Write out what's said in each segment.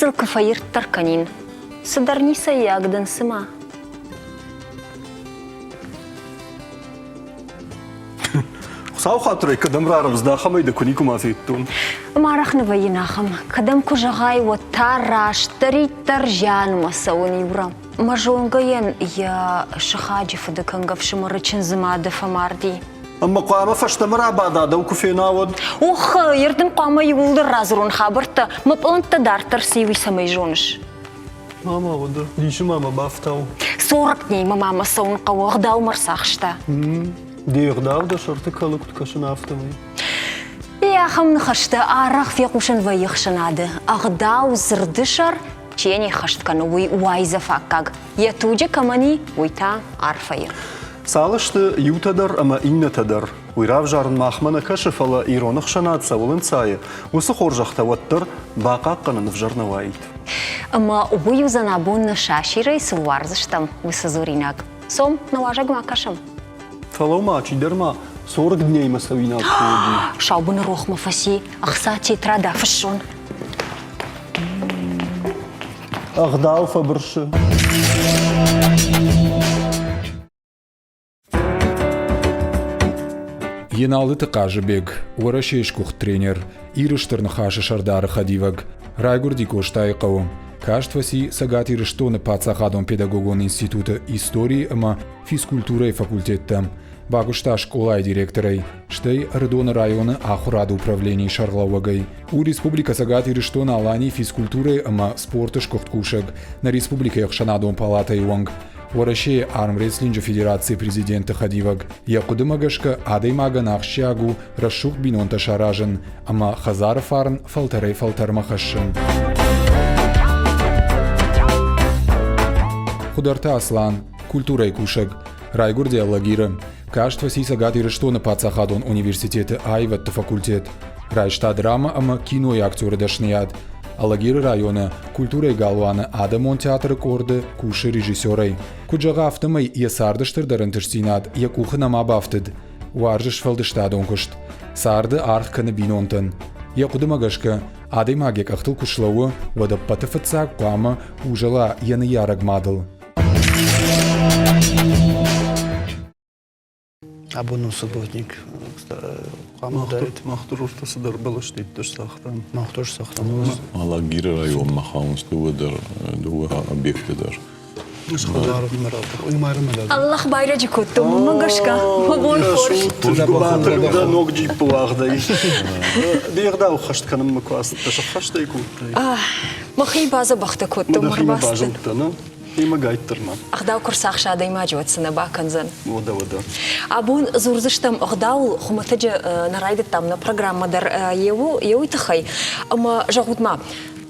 Гыццыл куы фӕирддӕр кӕнин, цыдӕр ницӕййаг дын цыма. Хуыцауы хатырӕй кӕдӕм рарӕвдз дӕ, ахӕмӕй дӕ куы никуыма федтон. Марах нӕ вӕййын ахӕм. Кӕдӕм куы зӕгъай, уӕд та растдӕриддӕр зианмӕ цӕуын Юра. Мӕ зонгӕйӕн йӕ сыхаджы фыды кӕнгӕ фсымӕры чындзы мады фӕмарди. Ӕмӕ хъуамӕ фӕстӕмӕ рабада, дӕу куы фена, уӕд. Ох, ер дын хъуамӕ иууылдӕр радзурон хабӕрттӕ, мӕ пълӕнттӕ дарддӕр цы уый цӕмӕй зоныс? Мама, уӕдӕ, дисы ма мӕ бафтау. Сорок дней мӕ мамӕ цӕуын хъӕуы, ӕгъдаумӕ рцахста. Де гъдау дӕ сӕрты кӕлы куыд кӕсын, афтӕмӕй. Е ахӕм ныхӕстӕ арӕх фехъусӕн вӕййы ӕхсӕнады. Ӕгъдау дзырды сӕр чи не ххӕст кӕны, уый уайдзӕф аккаг. Йӕ туджы кӕмӕн и, уый та арфӕйы. Цал сты иутӕ дӕр ӕмӕ иннӕтӕ дӕр, уый равзарын махмӕ нӕ кӕсы, фӕлӕ ирон ӕхсӕнад цӕуыл ӕнцайы, уыцы хорзӕхтӕ уӕддӕр бахъахъхъӕнын ӕвзӕр нӕ уаид. Ӕмӕ уый уыдзӕн абон нӕ сасирӕй цы уарздзыстӕм, уыцы дзуринаг. Цом, нӕ уазӕгмӕ кӕсӕм. Фӕлӕуу-ма, чидӕр ма сорок дней-мӕ цӕуинаг куы уыди. Саубыны рохмӕ фӕци, ӕхца тетрад афыссон. Ӕгъдау фӕбырсы. Еналдыты Хъазыбег, Уӕрӕсейы сгуыхт тренер, Иры Стыр Ныхасы сӕрдары хӕдивӕг, райгуырди Къостайы хъӕуы. Каст фӕци Цӕгат Ирыстоны паддзахадон педагогон институты историйы ӕмӕ физкультурӕйы факультеттӕ. Бакуыста скъолайы директорӕй, стӕй Ӕрыдоны районы ахуырады управленийы сӕргълӕууӕгӕй. У Республикӕ Цӕгат Ирыстон-Аланийы физкультурӕйы ӕмӕ спорты сгуыхт кусӕг, нӕ республикӕйы ӕхсӕнадон палатӕйы уӕнг, Уӕрӕсейы армрестлинджы федерацийы президенты хӕдивӕг. Йӕ хъуыдымӕ гӕсгӕ, адӕймагӕн ахсджиаг у рӕсугъд бинонтӕ саразын ӕмӕ хӕдзары фарн фӕлтӕрӕй-фӕлтӕрмӕ хӕссын. Хуыдӕрты Аслан, культурӕйы кусӕг, райгуырди Алагиры. Каст фӕци Цӕгат Ирыстоны паддзахадон университеты аивӕдты факультет. Райста драмӕ ӕмӕ кинойы актеры дӕсныйад. Алагиры районы культурӕйы галуаны адӕмон театры къорды кусы режиссерӕй. Куыд зӕгъы, афтӕмӕй йӕ царды стырдӕр ӕнтыстдзинад йӕ къухы нӕма бафтыд. Уарзы сфӕлдыстадон куыст. Царды аргъ кӕны бинонтӕн. Йӕ хъуыдымӕ гӕсгӕ, адӕймаг йӕ къӕхтыл куы слӕууы, уӕд ӕппӕты фыццаг хъуамӕ узӕла йӕ ныййарӕг мадыл. Абон у субботник. Хъуамӕ уыдаид. Мах дӕр уртӕ цыдӕр бӕлӕстӕ сагътам. Мах дӕр сагътам. Алагиры районмӕ хауынц дыууӕ дӕр, дыууӕ объекты дӕр. Аллах байрӕджы кодтон, уымӕ гӕсгӕ мӕ бон хорз. Дӕ ног джиппы уагъдӕй. Де гъдау хӕст кӕнынмӕ куы ацыдтӕ, сӕххӕст ӕй кодтай? Мӕхи бадзӕбӕхтӕ кодтон, Дӕхимӕ базылдтӕ, нӕ? Имӕ гайддӕр ма. Ӕгъдау куы рцахса адӕймаджы, уӕд цы нӕ бакӕндзӕн. Уӕдӕ, уӕдӕ. Абон дзурдзыстӕм ӕгъдауыл, хуымӕтӕджы нӕ райдыдтам нӕ программӕ дӕр еуы тыххӕй. Ӕмӕ зӕгъут-ма,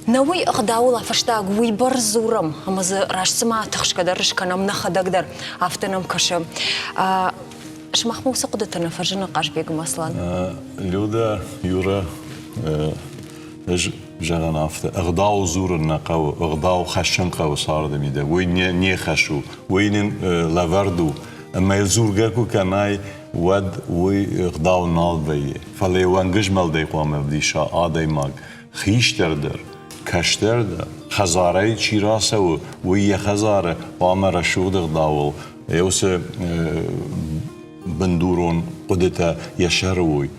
нӕ уый ӕгъдауыл фӕстаг уыйбӕрц дзурӕм, ӕмӕ дзы раст цыма тыхсгӕ дӕр скӕнӕм нӕхӕдӕг дӕр, афтӕ нӕм кӕсы. Сымахмӕ уыцы хъуыдытӕ нӕ фӕзыны Хъазбегы Аслан? Люда, Юра, ӕз зӕгъын афтӕ, ӕгъдау дзурын нӕ хъӕуы, ӕгъдау хӕссын хъӕуы царды мидӕг. Уый не, не хӕс у, уый нын лӕвӕрд у. Ӕмӕ йыл дзургӕ куы кӕнай, уӕд уый ӕгъдау нал вӕййы. Фӕлӕ йӕ уӕнгызмӕлдӕй хъуамӕ ӕвдиса адӕймаг хистӕр дӕр, кӕстӕр дӕр. Хӕдзарӕй чи рацӕуы, уый йӕ хӕдзары хъуамӕ рӕсугъд ӕгъдауыл йӕ уыцы бындурон хъуыдытӕ йӕ сӕры уой.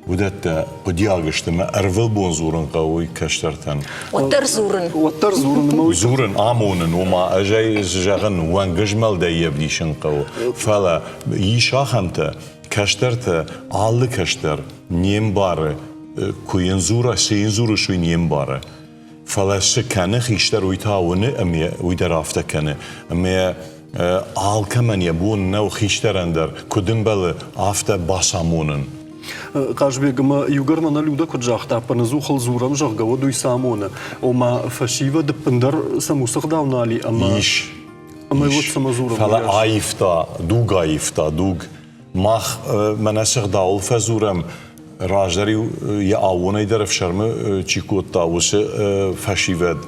Уыдӕттӕ хъуыдиаг сты мӕ ӕрвылбон дзурын хъӕуы уый кӕстӕртӕн. Уӕддӕр дзурын. Уӕддӕр дзурын ӕмӕ уый Дзурын, амонын, ома ӕз ӕй зӕгъын, уӕнгызмӕлдӕй йе вдисын хъӕуы. Фӕлӕ ис ахӕмтӕ, кӕстӕртӕ, алы кӕстӕр не мбары, куы йын дзура, цы йын дзурыс, уый не мбары. Фӕлӕ цы кӕны хистӕр, уый та уыны ӕмӕ уый дӕр афтӕ кӕны. Ӕмӕ алкӕмӕн йӕ бон нӕу хистӕрӕн дӕр, куыд ӕмбӕлы, афтӕ бацамонын. Хъазбег, ӕмӕ иугӕр мӕнӕ Людӕ куыд загъта, ӕппынӕдзух ыл дзурӕм, зӕгъгӕ, уӕд уый цы амоны? Ома фӕсивӕд ӕппындӕр сӕм уыцы гъдау нал и ӕмӕ Ис. Ӕмӕ уӕд цӕмӕ дзурӕм? Фӕлӕ аивта, дуг аивта, дуг. Мах мӕнӕ цы гъдауыл фӕдзурӕм, раздӕр-иу йӕ аууонӕй дӕр ӕфсӕрмы чи кодта, уыцы фӕсивӕд,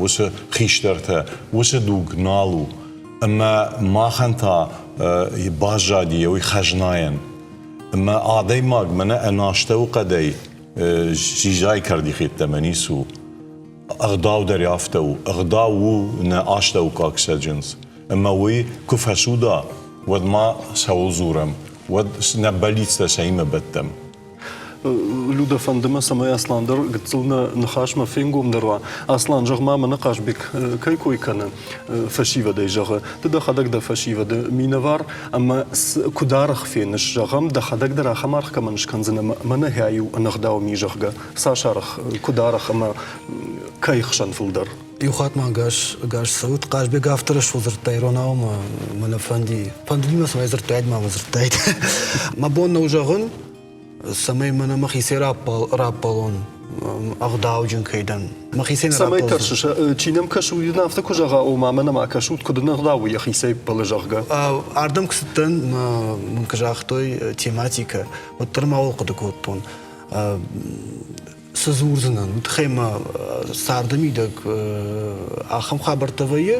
уыцы хистӕртӕ, уыцы дуг нал у. Ӕмӕ махӕн та баззади уый хӕзнайӕн. Ӕмӕ адӕймаг мӕнӕ ӕнастӕуы хъӕдӕй зизӕй кӕрдихеттӕмӕ ницы у. Ӕгъдау дӕр афтӕ у. Ӕгъдау у нӕ астӕуккаг цӕджындз. Ӕмӕ уый куы фӕцуда, уӕд ма цӕуыл дзурӕм, уӕд нӕ бӕллицтӕ цӕимӕ бӕттӕм? Люда, фӕнды мӕ, цӕмӕй Аслан дӕр гыццыл нӕ ныхасмӕ фенгомдӕр уа. Аслан, зӕгъ-ма, мӕнӕ Хъазбег кӕй кой кӕны, фӕсивӕдӕй зӕгъы, ды дӕхӕдӕг дӕ фӕсивӕды минӕвар ӕмӕ куыд арӕх феныс, зӕгъӕм, дӕхӕдӕг дӕр ахӕм аргъ кӕмӕн скӕндзынӕ, мӕнӕ иу ӕнӕгъдау ми, зӕгъгӕ, цас арӕх, куыд арӕх ӕмӕ кӕй хсӕн фылдӕр? Иу хатт ма гас, гас цӕут. Хъазбег афтӕ рӕсугъд дзырдта иронау ӕмӕ мӕ нӕ фӕнди. Фӕндыди мӕ, цӕмӕй дзырдтаид, ма мӕ дзырдтаид. Мӕ бон нӕу зӕгъын, цӕмӕй мӕнӕ мӕхицӕй раппӕлон, ӕгъдауджын кӕй дӕн. Мӕхицӕй нӕ Цӕмӕй тӕрсыс, чи нӕм кӕсы, уый дын афтӕ куы зӕгъа, ома мӕнӕ ма кӕсут, куыд ын ӕгъдау у йӕхицӕй ӕппӕлы, зӕгъгӕ? Ардӕм куы цыдтӕн, мын куы загътой тематикӕ, уӕддӕр ма ууыл хъуыды кодтон. Цы дзурдзынӕн, уый тыххӕй мӕ царды мидӕг ахӕм хабӕрттӕ вӕййы,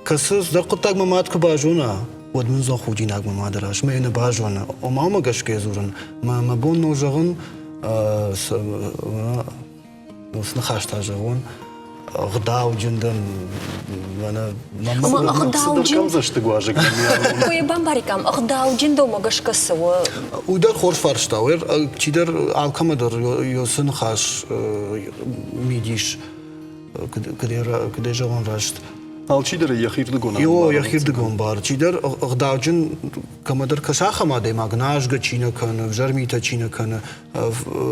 кӕцы цыдӕр хъуыддаг мӕ мад куы базона, уӕд мын уыдзӕн худинаг мӕ мады раз, мӕ йӕ нӕ базоны. Ома уымӕ гӕсгӕ дзурын, мӕ мӕ бон нӕу зӕгъын, цы ныхӕстӕ зӕгъон, ӕгъдауджын дӕн, мӕнӕ ӕгъдауджын къӕмдзӕстыг уазӕг Куы бамбарикам, ӕгъдауджын дӕумӕ гӕсгӕ цы у? Уый дӕр хорз фарста у. Чидӕр алкӕмӕ дӕр йоцы ныхас мидис, куыд зӕгъон раст. Алчидӕр йӕхирдыгон Йо, йӕхирдыгон бар. Чидӕр ӕгъдауджын кӕмӕдӕр кӕсы ахӕм адӕймаг, назгӕ чи нӕ кӕны, ӕвзӕр митӕ чи нӕ кӕны,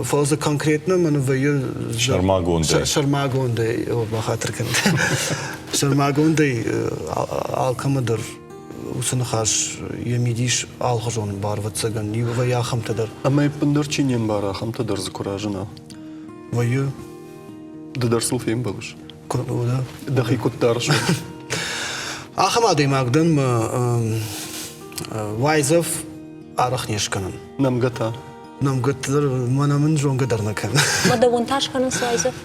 фӕлӕ дзы конкретно мӕн вӕййы сӕрмагондӕй сӕрмагондӕй бахатыр кӕн сӕрмагондӕй алкӕмӕ дӕр уыцы ныхас йӕ мидис алхуызон барвӕццӕгӕн иу вӕййы ахӕмтӕ дӕр ӕмӕ ӕппындӕр чи не мбары ахӕмтӕ дӕр дзы куы разына вӕййы ды дӕр сыл фембӕлыс дӕхи куыд дарыс ахӕм адӕймаг дӕн мӕ уайдзӕф арӕх не скӕнын нӕмгӕ та Нӕмгӕ дӕр мӕнӕ мын зонгӕ дӕр нӕ кӕны. Мӕ дӕуӕн та скӕнынц уайдзӕф?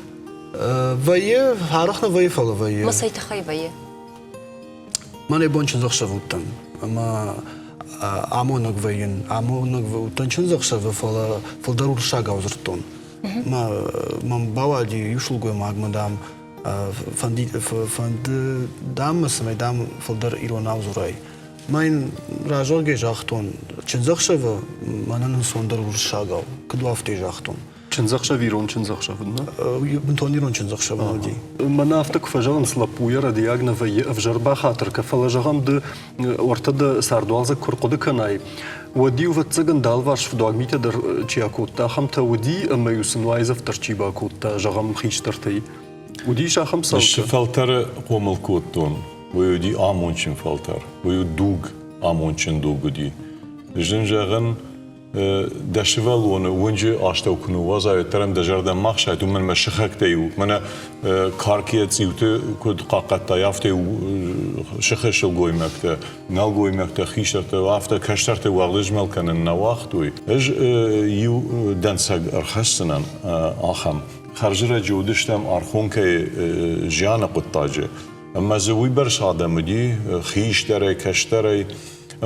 Вӕййы, арӕх нӕ вӕййы, фӕлӕ вӕййы. Мӕ цӕй тыххӕй вӕййы? Мӕнӕ бон чындзӕхсӕв уыдтӕн ӕмӕ амонӕг вӕййын. Амонӕг уыдтӕн чындзӕхсӕвы, фӕлӕ фылдӕр уырыссагау дзырдтон. Мӕ мӕм бауади иу сылгоймагмӕ, дам, фӕнды, фӕнды дам мӕ, цӕмӕй, дам, фылдӕр иронау дзурай. Мӕ йын разӕггӕй загътон, чындзӕхсӕвы мӕнӕн ӕнцондӕр уырыссагау, куыд афтӕ загътон. Чындзӕхсӕв ирон чындзӕхсӕв нӕ? Бынтон ирон чындзӕхсӕв нӕ уыди. Мӕнӕ афтӕ куы фӕзӕгъынц, лӕппуйӕ рӕдийаг нӕ вӕййы ӕвзӕр бахатыр кӕ, фӕлӕ зӕгъӕм ды уӕртӕ дӕ цардуалдзӕг куы рхъуыды кӕнай, уӕд-иу ӕвӕццӕгӕн дӕлварс фыдуаг митӕ дӕр чи акодта, ахӕмтӕ уыди ӕмӕ-иу сын уайдзӕф дӕр чи бакодта, зӕгъӕм, хистӕртӕй. Уыдис ахӕм цаутӕ? Цы фӕлтӕры хъомыл кодтон, уый уыди амондджын фӕлтӕр, уый у дуг, амондджын дуг уыди. Зын зӕгъын, дӕ сывӕллоны уынджы астӕу куы ныууадзай, уӕддӕр ӕм дӕ зӕрдӕ ма хсайт, уымӕн мӕ сыхӕгтӕ-иу, мӕнӕ карк йӕ цъиуты куыд хъахъхъӕдтай, афтӕ-иу сыхы сылгоймӕгтӕ, нӕлгоймӕгтӕ, хистӕртӕ, афтӕ кӕстӕртӕ уӕгъдызмӕл кӕнын нӕ уагътой. Ӕз иу дӕнцӕг ӕрхӕсдзынӕн ахӕм. Хӕрзрӕджы уыдыстӕм Архонкӕйы зианы хъуыддаджы. Ӕмӕ дзы уыйбӕрц адӕм уыди, хистӕрӕй, кӕстӕрӕй.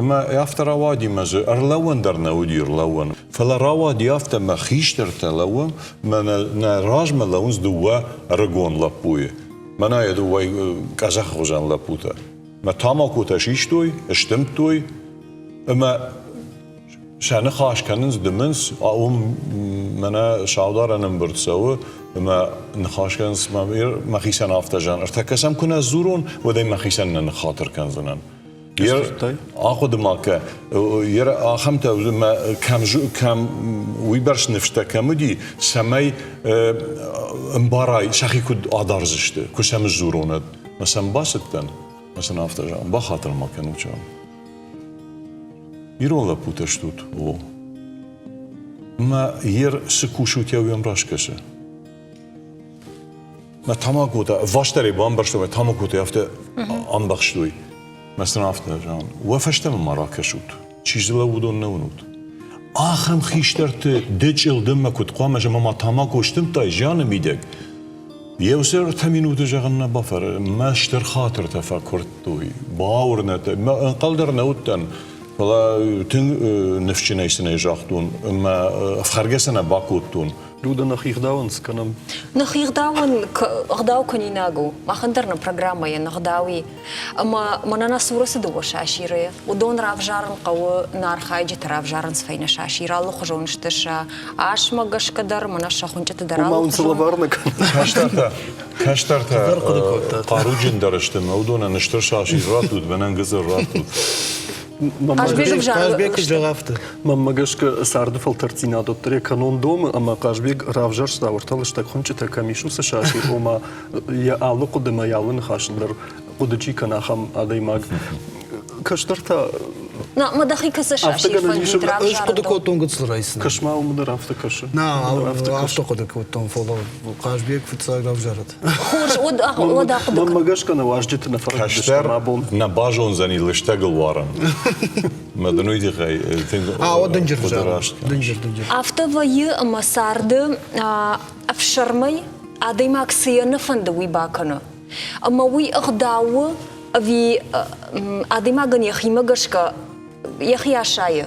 Ӕмӕ афтӕ рауади, мӕ дзы ӕрлӕууӕн дӕр нӕ уыди ӕрлӕууӕн. Фӕлӕ рауади афтӕ, мӕ хистӕртӕ лӕууӕм, мӕ нӕ размӕ лӕууынц дыууӕ ӕрыгон лӕппуйы. Мӕнӕ йӕ дыууӕ къӕдзӕхы хуызӕн лӕппутӕ. Мӕ тамакотӕ систой, сдымдтой ӕмӕ сӕ ныхас кӕнынц, дымынц, уым мӕнӕ саударӕн ӕмбырд цӕуы ӕмӕ ныхас кӕнынц, мӕхицӕн афтӕ зӕгъын, ӕртӕккӕ сӕм куы нӕ сдзурон, уӕд ӕй мӕхицӕн нӕ ныххатыр кӕндзынӕн. Ахъуыды ма кӕ, ахӕмтӕ кӕм, кӕм уыйбӕрц ныфстӕ кӕм уыди, цӕмӕй ӕмбарай, сӕхи куыд адардзысты, куы сӕм сдзурон, ӕд. Мӕ сӕм бацыдтӕн, мӕ сын афтӕ зӕгъын, бахатыр ма кӕнут, зӕгъын. Ирон лӕппутӕ стут, о. Мӕ ер цы кусут, уӕм раскӕсы. Мӕ тамакотӕ ӕввастӕрӕй бамбӕрстой, мӕ тамакотӕ афтӕ ӕмбӕхстой. Мӕ сын афтӕ зӕгъын, уӕ фӕстӕмӕ ма ракӕсут, чи дзы лӕууы, уыдон нӕ уынут. Ахӕм хистӕрты ды чъылдыммӕ куыд хъуамӕ зӕгъ, ма тамако сдымдтай зианы мидӕг, Еу ӕртӕ минуты зӕгъын нӕ бафӕры, мӕ стыр хатыртӕ фӕкуырдтой, бауырнӕд, мӕ ӕнхъӕл дӕр нӕ уыдтӕн. Фӕлӕ тынг ныфсджынӕй сын ӕй загътон ӕмӕ ӕфхӕргӕ сӕ нӕ бакодтон. Люда, нӕхи гъдауӕн цы кӕнӕм? Нӕхи гъдауӕн ӕгъдау кӕнинаг у. Махӕн дӕр нӕ программӕйӕн ӕгъдауи. Ӕмӕ мӕнӕ нӕ цуры цы дыууӕ сасиры, уыдон равзарын хъӕуы, нӕ архайджыты равзарынц фӕйнӕ сасир. Алыхуызон сты сӕ асмӕ гӕсгӕ дӕр, мӕнӕ сӕ хуынчъыты дӕр Ома уын цы лӕвар нӕ кӕны? Кӕстӕртӕ, кӕстӕртӕ хъаруджындӕр сты мӕ уыдонӕн стыр сасир раттут, мӕнӕн гыццыл раттут. Хъазбег зӕгъ афтӕ. Мӕнмӕ гӕсгӕ царды фӕлтӕрддзинад уӕддӕр йӕ кӕнон домы, ӕмӕ Хъазбег равзӕрста уӕртӕ лыстӕг хуынчъытӕ кӕм ис, уыцы сасир, ома йӕ алы хъуыдымӕ, йӕ алы ныхасыл дӕр хъуыды чи кӕна, ахӕм адӕймаг. Кӕстӕртӕ На, мӕ дӕхи кӕцы сасир фӕндид Ӕз хъуыды кодтон гыццыл райсын. Кӕс-ма, уым дӕр афтӕ кӕсы. На, афтӕ хъуыды кодтон, фӕлӕ Хъазбег фыццаг равзарыд. Хорз, уӕд уӕд ахъуыды Мӕнмӕ гӕсгӕ нӕ уазджыты нӕ фӕрӕдыдысты абон. Нӕ базондзӕни лыстӕгыл уарын. Мӕ дын уый тыххӕй тынг А, уӕд дынджыр Дынджыр, дынджыр. Афтӕ вӕййы ӕмӕ царды ӕфсӕрмӕй адӕймаг цы йӕ нӕ фӕнды, уый бакӕны. Ӕмӕ уый ӕгъдау у ӕви адӕймагӕн йӕхимӕ гӕсгӕ йӕхи асайы,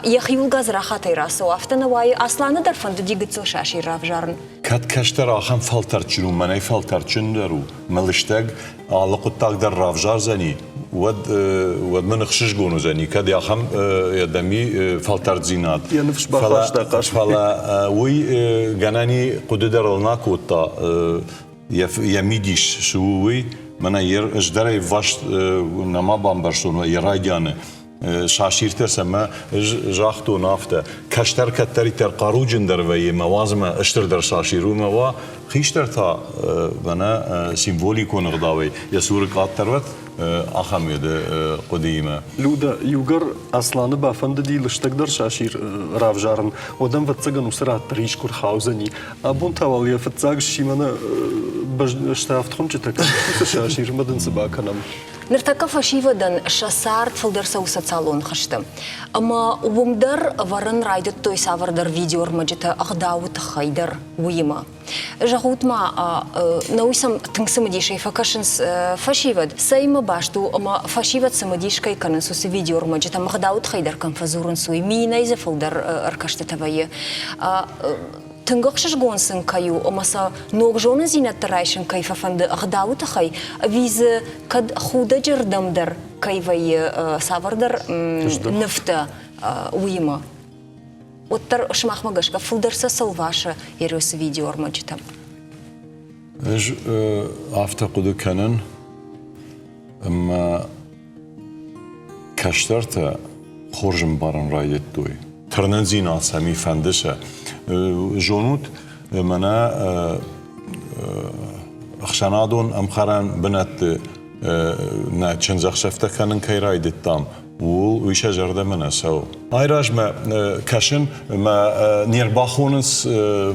йӕхиуыл гадзрахатӕй рацӕуы, афтӕ нӕ уайы. Асланы дӕр фӕндыди гыццыл сасир равзарын. Кӕд кӕстӕр ахӕм фӕлтӕрдджын у, мӕнӕй фӕлтӕрдджындӕр у, мӕ лыстӕг алы хъуыддаг дӕр равзардзӕни, уӕд, уӕд мын ӕхсызгон уыдзӕни, кӕд ахӕм адӕми фӕлтӕрддзинад. Йӕ ныфс бахаста Фӕлӕ уый гӕнӕн и хъуыды дӕр ыл нӕ кодта, йӕ мидис цы у, уый. Мӕнӕ ӕз дӕр ӕй васт нӕма бамбӕрстон йӕ райдианы. Сасиртӕ сӕмӕ ӕз загътон афтӕ, кӕстӕр кӕддӕриддӕр хъаруджындӕр вӕййы мӕ уадз мӕ стырдӕр сасир у мӕ уа, хистӕр та мӕнӕ символикон ӕгъдауӕй йӕ цуры къаддӕр уӕд, ахӕм уӕды хъуыдыимӕ. Люда, иугӕр Асланы бафӕндыди лыстӕгдӕр сасир равзарын, уӕд ӕм ӕвӕццӕгӕн уыцы рӕтты рис куы рхаудзӕни. Абон та уал йӕ фыццаг сси мӕнӕ ставд хуынчъытӕ кӕм уыцы сасирмӕ дын цы бакӕнӕм? Ныртӕккӕ фӕсивӕдӕн сӕ цард фылдӕр цӕуы социалон хызты. Ӕмӕ уым дӕр ӕвӕрын райдыдтой цавӕрдӕр видеоӕрмӕджытӕ ӕгъдауы тыххӕй дӕр уыимӕ. Зӕгъут-ма, нӕуый сӕм тынг цымыдисӕй фӕкӕсынц фӕсивӕд, цӕимӕ баст у ӕмӕ фӕсивӕд цымыдис кӕй кӕнынц уыцы видеоӕрмӕджытӕм ӕгъдауы тыххӕй дӕр кӕм фӕдзурынц, уый минӕй дзы фылдӕр ӕркӕстытӕ вӕййы. Тынг ӕхсызгон сын кӕй у ӕмӕ сӕ ног зонындзинӕдтӕ райсын кӕй фӕфӕнды ӕгъдауы тыххӕй, ӕви дзы кӕд худӕджы рдӕм дӕр кӕй вӕййы цавӕрдӕр нывтӕ, уыимӕ. Уӕддӕр сымахмӕ гӕсгӕ фылдӕр сӕ сӕлвасы Ересы видеоӕрмӕджытӕм. Ӕз афтӕ хъуыды кӕнын, ӕмӕ кӕстӕртӕ хорз ӕмбарын райдыдтой. Тырнындзинад сӕм и фӕнды сӕ. Зонут, мӕнӕ ӕхсӕнадон ӕмхӕрӕн бынӕтты нӕ чындзӕхсӕвтӕ кӕнын кӕй райдыдтам, ууыл уый сӕ зӕрдӕмӕ нӕ цӕуы. Айразмӕ кӕсын мӕ не рбахонынц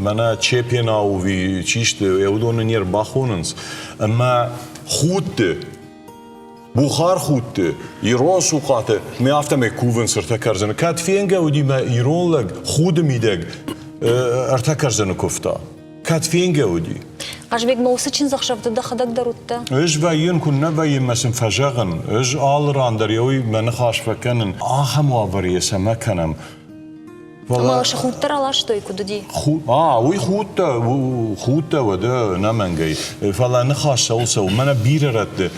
мӕнӕ Чепенауви чи сты, уыдоны не рбахонынц ӕмӕ худты Бухар худты, ирон цухъаты мӕ афтӕмӕй кувынц ӕртӕ кӕрдзыны. Кӕд фенгӕ уыди мӕ ирон лӕг худы мидӕг ӕртӕ кӕрдзыны куывта? Кӕд фенгӕ уыди? Хъазбег, ма уыцы чындзӕхсӕвты дӕхӕдӕг дӕр уыдтӕ? Ӕз вӕййын, куыннӕ вӕййын мӕ сын фӕзӕгъын. Ӕз алы ран дӕр еуый мӕ ныхас фӕкӕнын. Ахӕм уавӕры йӕ цӕмӕ кӕнӕм? Фӕлӕ сӕ худтӕ раластой, куыд уыди? А, уый худтӕ, худтӕ уӕдӕ ӕнӕмӕнгӕй. Фӕлӕ ныхас цӕуыл цӕуы? Мӕнӕ бирӕ рӕтты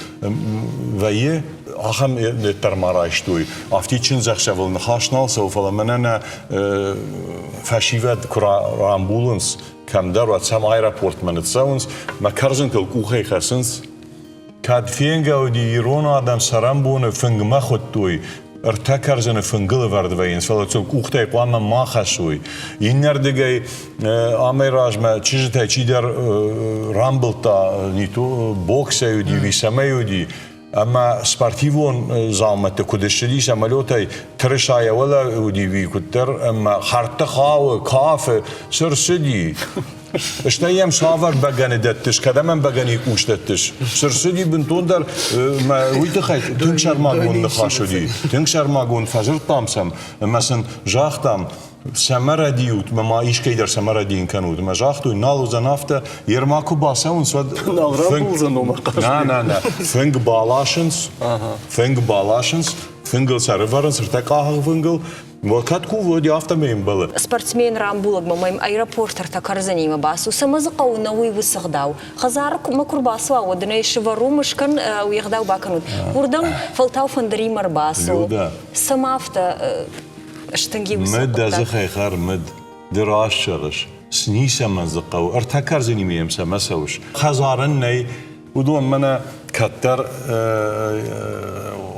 вӕййы, ахӕм дӕр ма райстой. Афтид чындзӕхсӕвыл ныхас нал цӕуы, фӕлӕ мӕнӕ нӕ фӕсивӕд куы рамбулынц кӕмдӕр, уӕд сӕм аэропортмӕ ныццӕуынц, мӕ кӕрдзынтыл къухӕй хӕцынц. Кӕд фенгӕ уыди, ирон адӕм цӕрӕнбоны фынгмӕ хуыдтой, ӕртӕ кӕрдзыны фынгыл ӕвӕрд вӕййынц, фӕлӕ сыл къухтӕй хъуамӕ ма хӕссой. Иннӕрдыгӕй амӕй размӕ чызджытӕй чидӕр рамбылдта, не то боксӕй уыди, уый цӕмӕй уыди, ӕмӕ спортивон дзаумӕтты куыд ссыди самолетӕй, тырысайӕ уӕлӕ уыди уый куыддӕр, ӕмӕ хӕрдты хауы, кафы, цы рцыди? Стӕй йӕм цавӕр бӕгӕны дӕттыс, кӕдӕм ӕм бӕгӕныйы къус дӕттыс? Цы рцыди бынтондӕр, уый тыххӕй тынг сӕрмагонд ныхас уыди. Тынг сӕрмагонд фӕдзырдтам сӕм ӕмӕ сын загътам, Цӕмӕ рӕдийут, мӕ ма искӕй дӕр цӕмӕ рӕдийын кӕнут. Ӕмӕ загътой, нал уыдзӕн афтӕ, ерма куы бацӕуынц, уӕд... Нал рамбулдзӕн ома Нӕ, нӕ, нӕ. Фынг баласынц, фынг баласынц, фынгыл сӕ рывӕрынц ӕртӕкъахыг фынгыл. Кӕд кувы, уӕд афтӕмӕй ӕмбӕлы. Спортсмен рамбулӕгмӕ мӕм аэропорт кӕрдзынимӕ бацу, цӕмӕ дзы хъӕуы нӕ уый уыцы гъдау. Хӕдзары мӕ куы рбацуа, уӕд ын ӕй сывӕрум скӕн, уый ӕгъдау бакӕнут. Уырдӕм фӕлтау фӕндыримӕ рбацу. Цӕмӕ афтӕ стынг и уыцы Мыд дӕ дзыхӕй хӕр, мыд. Ды раст зӕгъыс. Ницӕмӕн дзы хъӕуы. Ӕртӕ кӕрдзынимӕ йӕм цӕмӕ цӕуыс? Хӕдзарӕн нӕй. Уыдон мӕнӕ кӕддӕр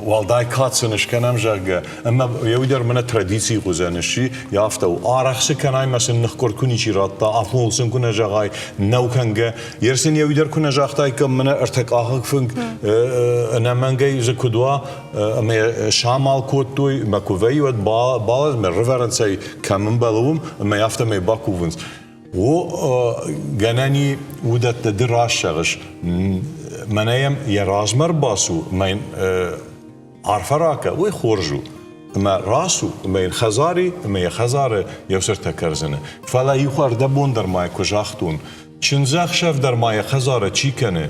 уӕлдай кад сын скӕнӕм, зӕгъгӕ, ӕмӕ еу дӕр мӕнӕ традици хузӕн сси, афтӕ у. Арӕх цы кӕнай мӕ сын ныхкъуырд куы ничи радта, афоныл сын куы нӕ зӕгъай, нӕу кӕнгӕ, ер сын еу дӕр куы нӕ загътаиккам, мӕнӕ ӕртӕкъахыг фынг ӕнӕмӕнгӕй дзы куыд уа, ӕмӕ самал кодтой, мӕ куы вӕййы, уӕд балӕд, мӕ рывӕрынц ӕй, кӕм ӕмбӕлы, уым, ӕмӕ афтӕмӕй бакувынц. О, гӕнӕн и уыдӕттӕ ды раст зӕгъыс. Мӕнӕ йӕм йӕ размӕ рбацу, ӕмӕ йын арфӕ ракӕ, уый хорз у. Ӕмӕ рацу, ӕмӕ йын хӕдзар и, ӕмӕ йӕ хӕдзары еусӕртӕ кӕрдзыны. Фӕлӕ иу ӕрдӕбон дӕр ма куы загътон, чындзӕхсӕв дӕр ма йӕ хӕдзары чи кӕны,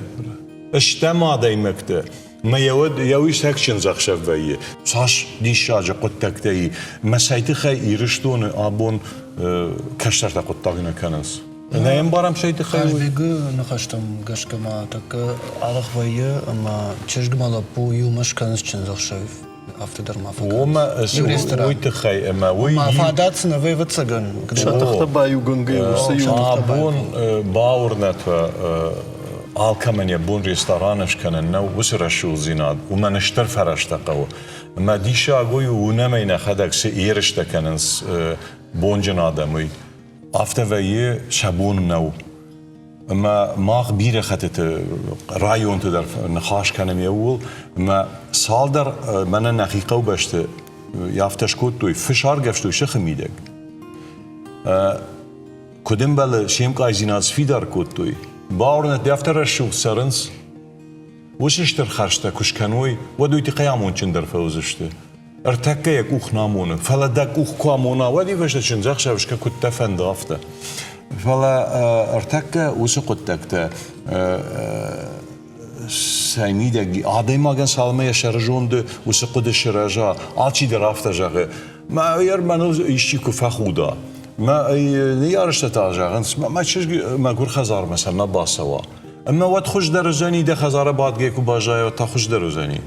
стӕм адӕймӕгтӕ, Мӕ йӕ уӕд йӕ уисӕг чындзӕхсӕв вӕййы. Цас диссаджы хъуыддӕгтӕ и, мӕ цӕй тыххӕй Ирыстоны абон кӕстӕртӕ хъуыддаг нӕ кӕнынц. Нӕ ӕмбарӕм цӕй тыххӕй. Хъазбегы ныхӕстӕм гӕсгӕ ма тӕккӕ арӕх вӕййы ӕмӕ чызг ӕмӕ лӕппу иумӕ скӕнынц чындзӕхсӕв. Афтӕ дӕр ма фӕкӕнынц. Уымӕ уый тыххӕй ӕмӕ уый... Ма фадат сын ӕвӕццӕгӕн. Сӕ тыхтӕ баиугӕнгӕ уыцы иу Абон бауырнӕт алкӕмӕн йӕ бон ресторан скӕнын нӕу уыцы рӕсугъддзинад, уымӕн стыр фӕрӕзтӕ хъӕуы. Ӕмӕ диссаг уый у, уынӕм ӕй нӕхӕдӕг цы ерыстӕ кӕнынц бонджын адӕм, уый. Афтӕ вӕййы, сӕ бон нӕу. Ӕмӕ мах бирӕ хӕттыты районты дӕр ныхас кӕнӕм йӕ ууыл, ӕмӕ цалдӕр мӕнӕ нӕхи хъӕубӕсты афтӕ скодтой, фыс аргӕвстой сыхы мидӕг. Куыд ӕмбӕлы, се мкъайдзинад сфидар кодтой. Бауырнӕд, афтӕ рӕсугъд цӕрынц. Уыцы стыр хӕрзтӕ куы скӕной, уӕд уый тыххӕй амондджындӕр фӕуыдзысты. Ӕртӕккӕ йӕ къух нӕ амоны, фӕлӕ дӕ къух куы амона, уӕд ивӕзтӕ чындзӕхсӕв скӕ, куыд дӕ фӕнды, афтӕ. Фӕлӕ ӕртӕккӕ уыцы хъуыддӕгтӕ сӕ мидӕг адӕймагӕн цалынмӕ йӕ сӕрызонды уыцы хъуыды сырӕза, алчидӕр афтӕ зӕгъы, мӕ мӕныл исчи куы фӕхуда, мӕ ныййарджытӕ та зӕгъынц, мӕ чызг мӕгуыр хӕдзармӕ цӕмӕ бацӕуа. Ӕмӕ уӕд хуыздӕр уыдзӕни, дӕ хӕдзары бадгӕ куы баззайа, уӕд та хуыздӕр уыдзӕни.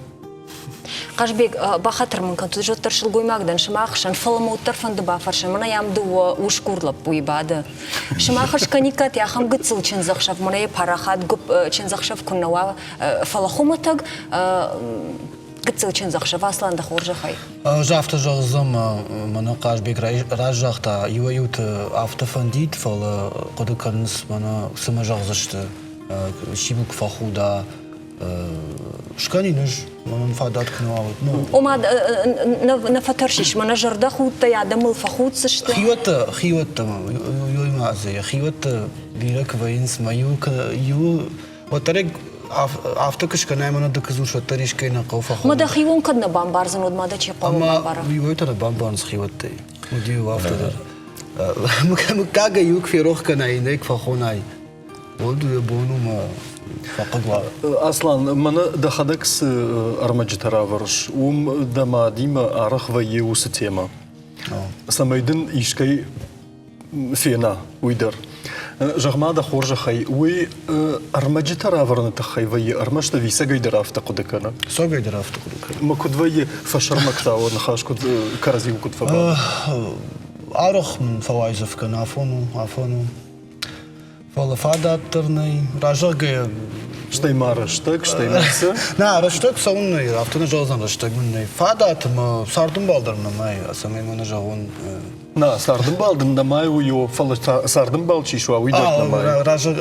Хъазбег, бахатыр мын кӕнут, ӕз уӕддӕр сылгоймаг дӕн сымах хсӕн, фӕлӕ мӕ уӕддӕр фӕнды бафӕрсын, мӕнӕ йӕм дыууӕ усгур лӕппуйы бады. Сымах скӕниккат ахӕм гыццыл чындзӕхсӕв, мӕнӕ йӕ парахат гуыпп чындзӕхсӕв куы нӕ уа, фӕлӕ хуымӕтӕг гыццыл чындзӕхсӕв, Аслан, дӕ хорзӕхӕй. Ӕз афтӕ зӕгъдзӕн, мӕнӕ Хъазбег разагъта, иуӕй-иуты афтӕ фӕндид, фӕлӕ хъуыды кӕнынц, мӕнӕ цымӕ зӕгъдзысты, чи мыл куы фӕхуда, скӕнин ӕз, мӕнӕн фадат куы нӕ уа, ну. Ома нӕ фӕтӕрсис, мӕнӕ зӕрдӕхудтӕй адӕмыл фӕхуддзысты. Хиуӕттӕ, хиуӕттӕ, ёй ма дзы, хиуӕттӕ бирӕ куы вӕййынц, мӕ иу иу уӕддӕр афтӕ куы скӕнай, мӕнӕ ды куы дзурыс, уӕддӕр искӕй нӕ хъӕуы фӕхонын. Ма дӕ хиуон кӕд нӕ бамбардзӕн, уӕд ма дӕ чи хъуамӕ бамбара? Ӕмӕ иуӕй та нӕ бамбарынц хиуӕттӕй. Уыди-иу афтӕ дӕр. Мыггагӕй иу куы ферох кӕнай, иннӕ куы фӕхонай, уӕд йӕ бон у мӕ фӕхъыг уа. Аслан, мӕнӕ дӕхӕдӕг цы ӕрмӕджытӕ равӕрыс, уым дӕ мадимӕ арӕх вӕййы уыцы темӕ. Цӕмӕй дын искӕй фена, уый дӕр. Зӕгъ-ма дӕ хорзӕхӕй, уый ӕрмӕджытӕ равӕрыны тыххӕй вӕййы ӕрмӕст ӕви цӕгӕй дӕр афтӕ хъуыды кӕны? Цӕгӕй дӕр афтӕ хъуыды кӕны. Ӕмӕ куыд вӕййы фӕсӕрмӕгтау ныхас куыд кӕрӕдзиуыл куыд фӕбады? Арӕх мын фӕуайдзӕф кӕны, афон у, афон у. Фӕлӕ фадат дӕр нӕй. Разӕгъгӕйӕ Стӕй ма рӕстӕг, стӕй ма цы? Нӕ, рӕстӕг цӕуын нӕй, афтӕ нӕ зӕгъдзӕн, рӕстӕг мын нӕй. Фадат ӕмӕ цардӕмбал дӕр нӕма и, цӕмӕй мӕ нӕ зӕгъон. Нӕ, цардӕмбал дын нӕма у, фӕлӕ цардӕмбал чи суа, уый дӕр нӕма и. Разӕг,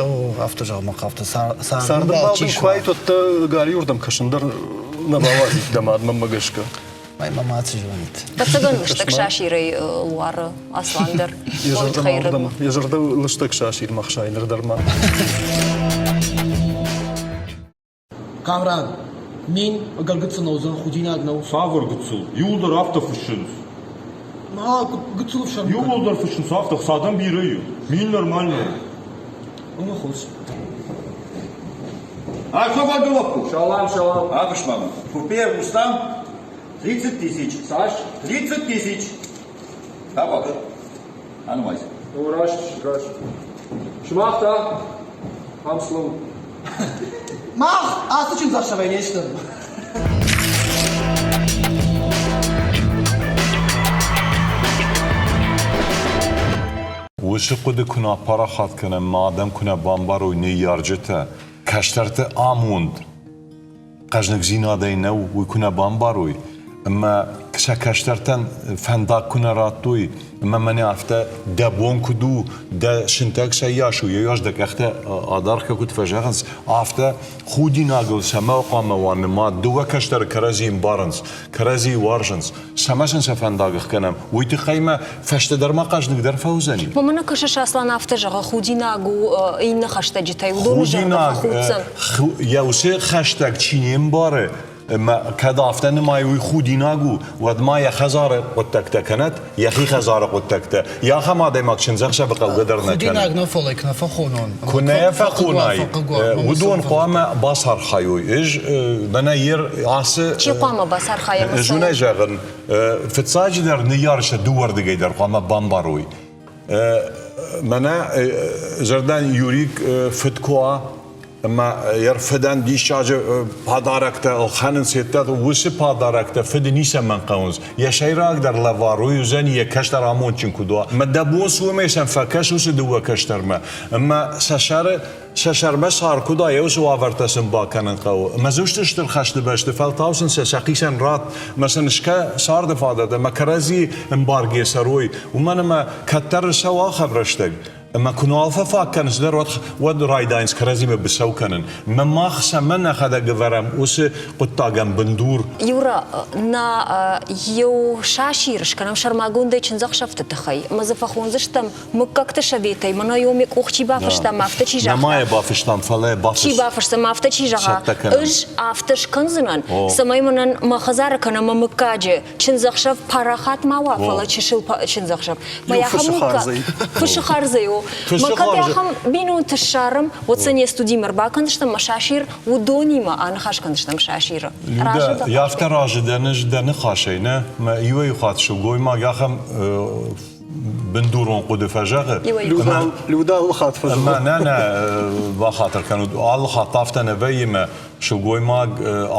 афтӕ зӕгъ мӕ афтӕ, цардӕмбал чи суа. Куы уӕд дӕ галиуырдӕм кӕсын дӕр нӕ бауадзид дӕ мад мӕнмӕ гӕсгӕ. Мӕ мама цы зонит. Ӕвӕццӕгӕн лыстӕг сасирӕй луары Аслан дӕр. Йӕ зӕрдӕ лыстӕг сасирмӕ хсайы ныр дӕр ма. Камран, мин ӕгӕр гыццыл нӕ уыдзӕн, худинаг нӕу. Цавӕр гыццыл? Иуылдӕр афтӕ фыссынц. Ма гыццыл ӕфсӕрмы. Иууылдӕр фыссынц афтӕ, хцадӕм бирӕ и. Мин нормально. Ӕмӕ хорз. А что лапку? Шалам, шалам. А, мама. Купи Рустам 30 тысяч. Саш? 30 тысяч. Табак. А ну, Вася. Ну, раш, раш. Сымах та? Ам слоу. Мах ацы чындзӕхсӕвӕй не стӕм. Уыцы хъуыды куы нӕ апарахат кӕнӕм, мӕ адӕм куы нӕ бамбарой ныййарджытӕ, кӕстӕрты амонд хъӕзныгдзинадӕй нӕу, уый куы нӕ бамбарой, ӕмӕ сӕ кӕстӕртӕн фӕндаг куы нӕ радтой, ӕмӕ мӕнӕ афтӕ дӕ бон куыд у, дӕ сынтӕг цӕйас у, йӕ дӕ къӕхтӕ адаргъ куыд фӕзӕгъынц, афтӕ худинагыл цӕмӕ хъуамӕ уа нымад, дыууӕ кӕстӕры кӕрӕдзи ӕмбарынц, кӕрӕдзийы уарзынц, цӕмӕ сын сӕ фӕндаг ӕхгӕнӕм, уый тыххӕй мӕ фӕстӕдӕр ма хъӕздыгдӕр фӕуыдзӕни. Мӕнӕ кӕсыс, Аслан афтӕ зӕгъы, худинаг у иннӕ хӕстӕджытӕй, уыдоны зӕрдӕ фӕхуддзӕн. Йӕ уыцы хӕстӕг чи не мбары, ӕмӕ кӕд афтӕ нымайы, уый худинаг у, уӕд ма йӕ хӕдзары хъуыддӕгтӕ кӕнӕд, йӕхи хӕдзары хъуыддӕгтӕ. Йӕ ахӕм адӕймаг чындзӕхсӕвы хъӕугӕ дӕр нӕ кӕны. Худинаг нӕ, фӕлӕ куы нӕ фӕхонон. Куы нӕ фӕхонай, уыдон хъуамӕ бацархайой. Ӕз мӕнӕ ер ацы... Чи хъуамӕ бацархайа? Ӕз уынӕй зӕгъын, фыццаджыдӕр ныййарджытӕ дыууӕрдыгӕй дӕр хъуамӕ бамбарой. Мӕнӕ зӕрдӕн Юрик фыд куы уа, ӕмӕ йӕ фыдӕн диссаджы падарӕгтӕ ӕлхӕнынц йеддӕр уыцы падарӕгтӕ фыды ницӕмӕн хъӕуынц. Йӕ сӕйрагдӕр лӕвар уый уыдзӕн йӕ кӕстӕр амондджын куыд уа. Ӕмӕ дӕ бон цы уымӕй сӕм фӕкӕс уыцы дыууӕ кӕстӕрмӕ, ӕмӕ сӕ сӕры сӕ сӕрмӕ сар куыд уа, уыцы уавӕртӕ сын бакӕнын хъӕуы. Ӕмӕ дзы уыцы стыр хӕсты бӕсты фӕлтау сын сӕ сӕхицӕн ратт, ӕмӕ сын скӕ царды фадат ӕмӕ кӕрӕдзи ӕмбаргӕ цӕрой, уымӕн ӕмӕ кӕддӕр ссӕуа ахӕм рӕстӕг, ӕмӕ куы нал фӕфаг кӕнынц дӕр, уӕд, уӕд райдайынц кӕрӕдзимӕ быцӕу кӕнын. Мӕ мах цӕмӕн нӕхӕдӕг ӕвӕрӕм уыцы хъуыддагӕн бындур? Юра, нӕ иу сасир скӕнӕм сӕрмагондӕй чындзӕхсӕвты тыххӕй ӕмӕ дзы фӕхондзыстӕм мыггӕгты советӕй мӕнӕ йоме къух чи бафыста, ӕмӕ афтӕ чи загъта. Нӕма йӕ бафыстам, фӕлӕ бафыс. Чи бафыста, ӕмӕ афтӕ чи зӕгъа, ӕз афтӕ скӕндзынӕн, цӕмӕй мӕнӕн мӕ хӕдзары кӕнӕ мӕ мыггаджы чындзӕхсӕв парахат ма уа, фӕлӕ чысыл чындзӕхсӕв. Иу фысы хардзӕй. Фысы хардзӕй, о. Мӕ кӕд ахӕм бинонты ссарӕм, уӕд сӕ не студимӕ ӕрбакӕндзыстӕм мӕ сасир уыдонимӕ аныхас кӕндзыстӕм сасиры. Людӕ, афтӕ разы дӕн ӕз дӕ ныхасӕй, нӕ? Мӕ иуӕй хатт сылгоймаг ахӕм бындурон хъуыды фӕзӕгъы. Люда алы хатт фӕзӕгъы. Нӕ, нӕ, бахатыр кӕнут. Алы хатт афтӕ нӕ вӕййы мӕ сылгоймаг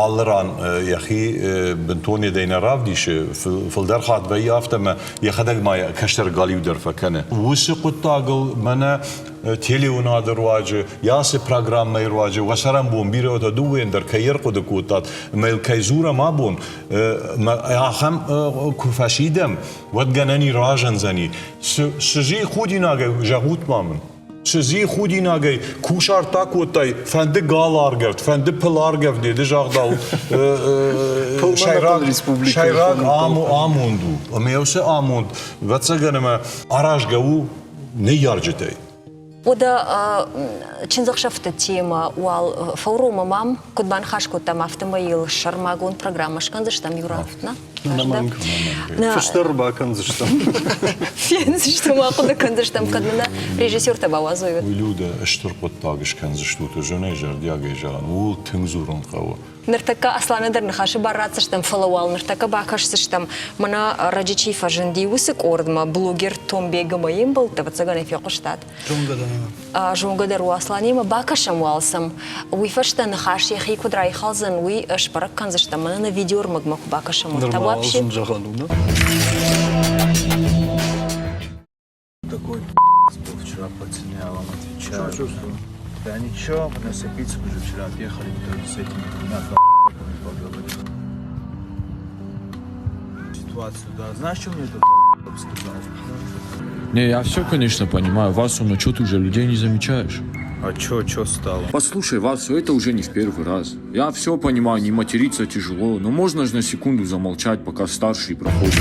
алы ран йӕхи бынтон йедӕй нӕ равдисы. Фылдӕр хатт вӕййы афтӕ мӕ йӕхӕдӕг ма кӕстӕр галиу дӕр фӕкӕны. Уыцы хъуыддагыл мӕнӕ телеуынады руаджы, йӕ ацы программӕйы руаджы уӕ цӕрӕнбон бирӕтӕ дыууӕйӕн дӕр кӕй ӕрхъуыды кодтат ӕмӕ йыл кӕй дзурӕм абон, ахӕм куы фӕсидӕм, уӕд гӕнӕн и разындзӕни. Цы, цы зи худинагӕй, зӕгъут ма мын? Цы зи худинагӕй кусарт акодтай, фӕнды гал аргӕвд, фӕнды пыл аргӕвд, ды загъдау, сӕйраг, сӕйраг амонд у. Ӕмӕ уыцы амонд, ӕвӕццӕгӕн, ӕмӕ аразгӕ у ныййарджытӕй. Уӕдӕ чындзӕхсӕвты темӕ уал фӕуромӕм ам, куыд баныхас кодтам, афтӕмӕй йыл сӕрмагонд программӕ скӕндзыстӕм, Юра, нӕ? Ӕнӕмӕнг. Фыстӕр бакӕндзыстӕм. Фендзыстӕм, ахъуыды кӕндзыстӕм, кӕд нӕ режиссертӕ бауадзой. Уый Людӕ стыр хъуыддаг скӕндзыстут, зынӕй зӕрдиагӕй зӕгъын, ууыл тынг дзурын хъӕуы. Ныртӕккӕ Асланы дӕр ныхасы бар ратдзыстӕм, фӕлӕ уал ныртӕккӕ бакӕсдзыстӕм, мӕнӕ раджы чи фӕзынди, уыцы къордмӕ блогер Томбег ӕмӕ йе мбӕлттӕ, ӕвӕццӕгӕн ӕй фехъуыстат. Зонгӕ дӕр ӕмӕ. Зонгӕ дӕр у Асланимӕ, бакӕсӕм уал сӕм. Уый фӕстӕ ныхас йӕхи куыд райхалдзӕн, уый сбӕрӕг кӕндзыстӕм, мӕнӕ нӕ видеоӕрмӕгмӕ куы бакӕсӕм, уӕд та вообще. Нырма зын зӕгъӕн у, нӕ? Такой был вчера по цене, я вам отвечаю. Что чувствую? Да ничего, мы на Сапицу уже вчера отъехали, тоже с этими двумя поговорили. Ситуацию, да. Знаешь, что мне этот сказал? Не, я все, конечно, понимаю. Васю, но что ты уже людей не замечаешь? А чё, чё стало? Послушай, Васю, это уже не в первый раз. Я все понимаю, не материться тяжело, но можно же на секунду замолчать, пока старший проходит.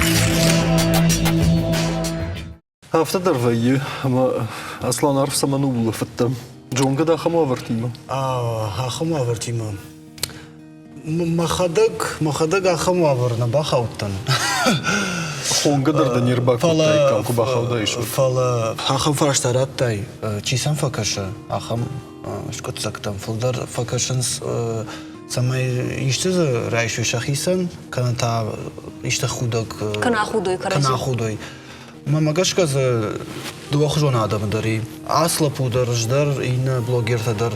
Афтӕ дӕр вӕййы, ӕмӕ Аслан арф цӕмӕн улӕфыдтӕ? Зонгӕ дӕ ахӕм уавӕртимӕ? Ахӕм уавӕртимӕ. Мӕхӕдӕг, мӕхӕдӕг ахӕм уавӕр нӕ бахаудтӕн. Хонгӕ дӕр дӕ не рбакодтаиккам, куы бахаудаис. Фӕлӕ ахӕм фарста радтай, чи сӕм фӕкӕсы, ахӕм скъуыддзӕгтӕм фылдӕр фӕкӕсынц, цӕмӕй исты дзы райсой сӕхицӕн, кӕнӕ та исты худӕг кӕнӕ ахудой кӕрӕдзи. Кӕнӕ ахудой. Мӕнмӕ гӕсгӕ дзы дыууӕхуызон адӕмы дӕр и. Ацы лӕппу дӕр, ӕз дӕр, иннӕ блогертӕ дӕр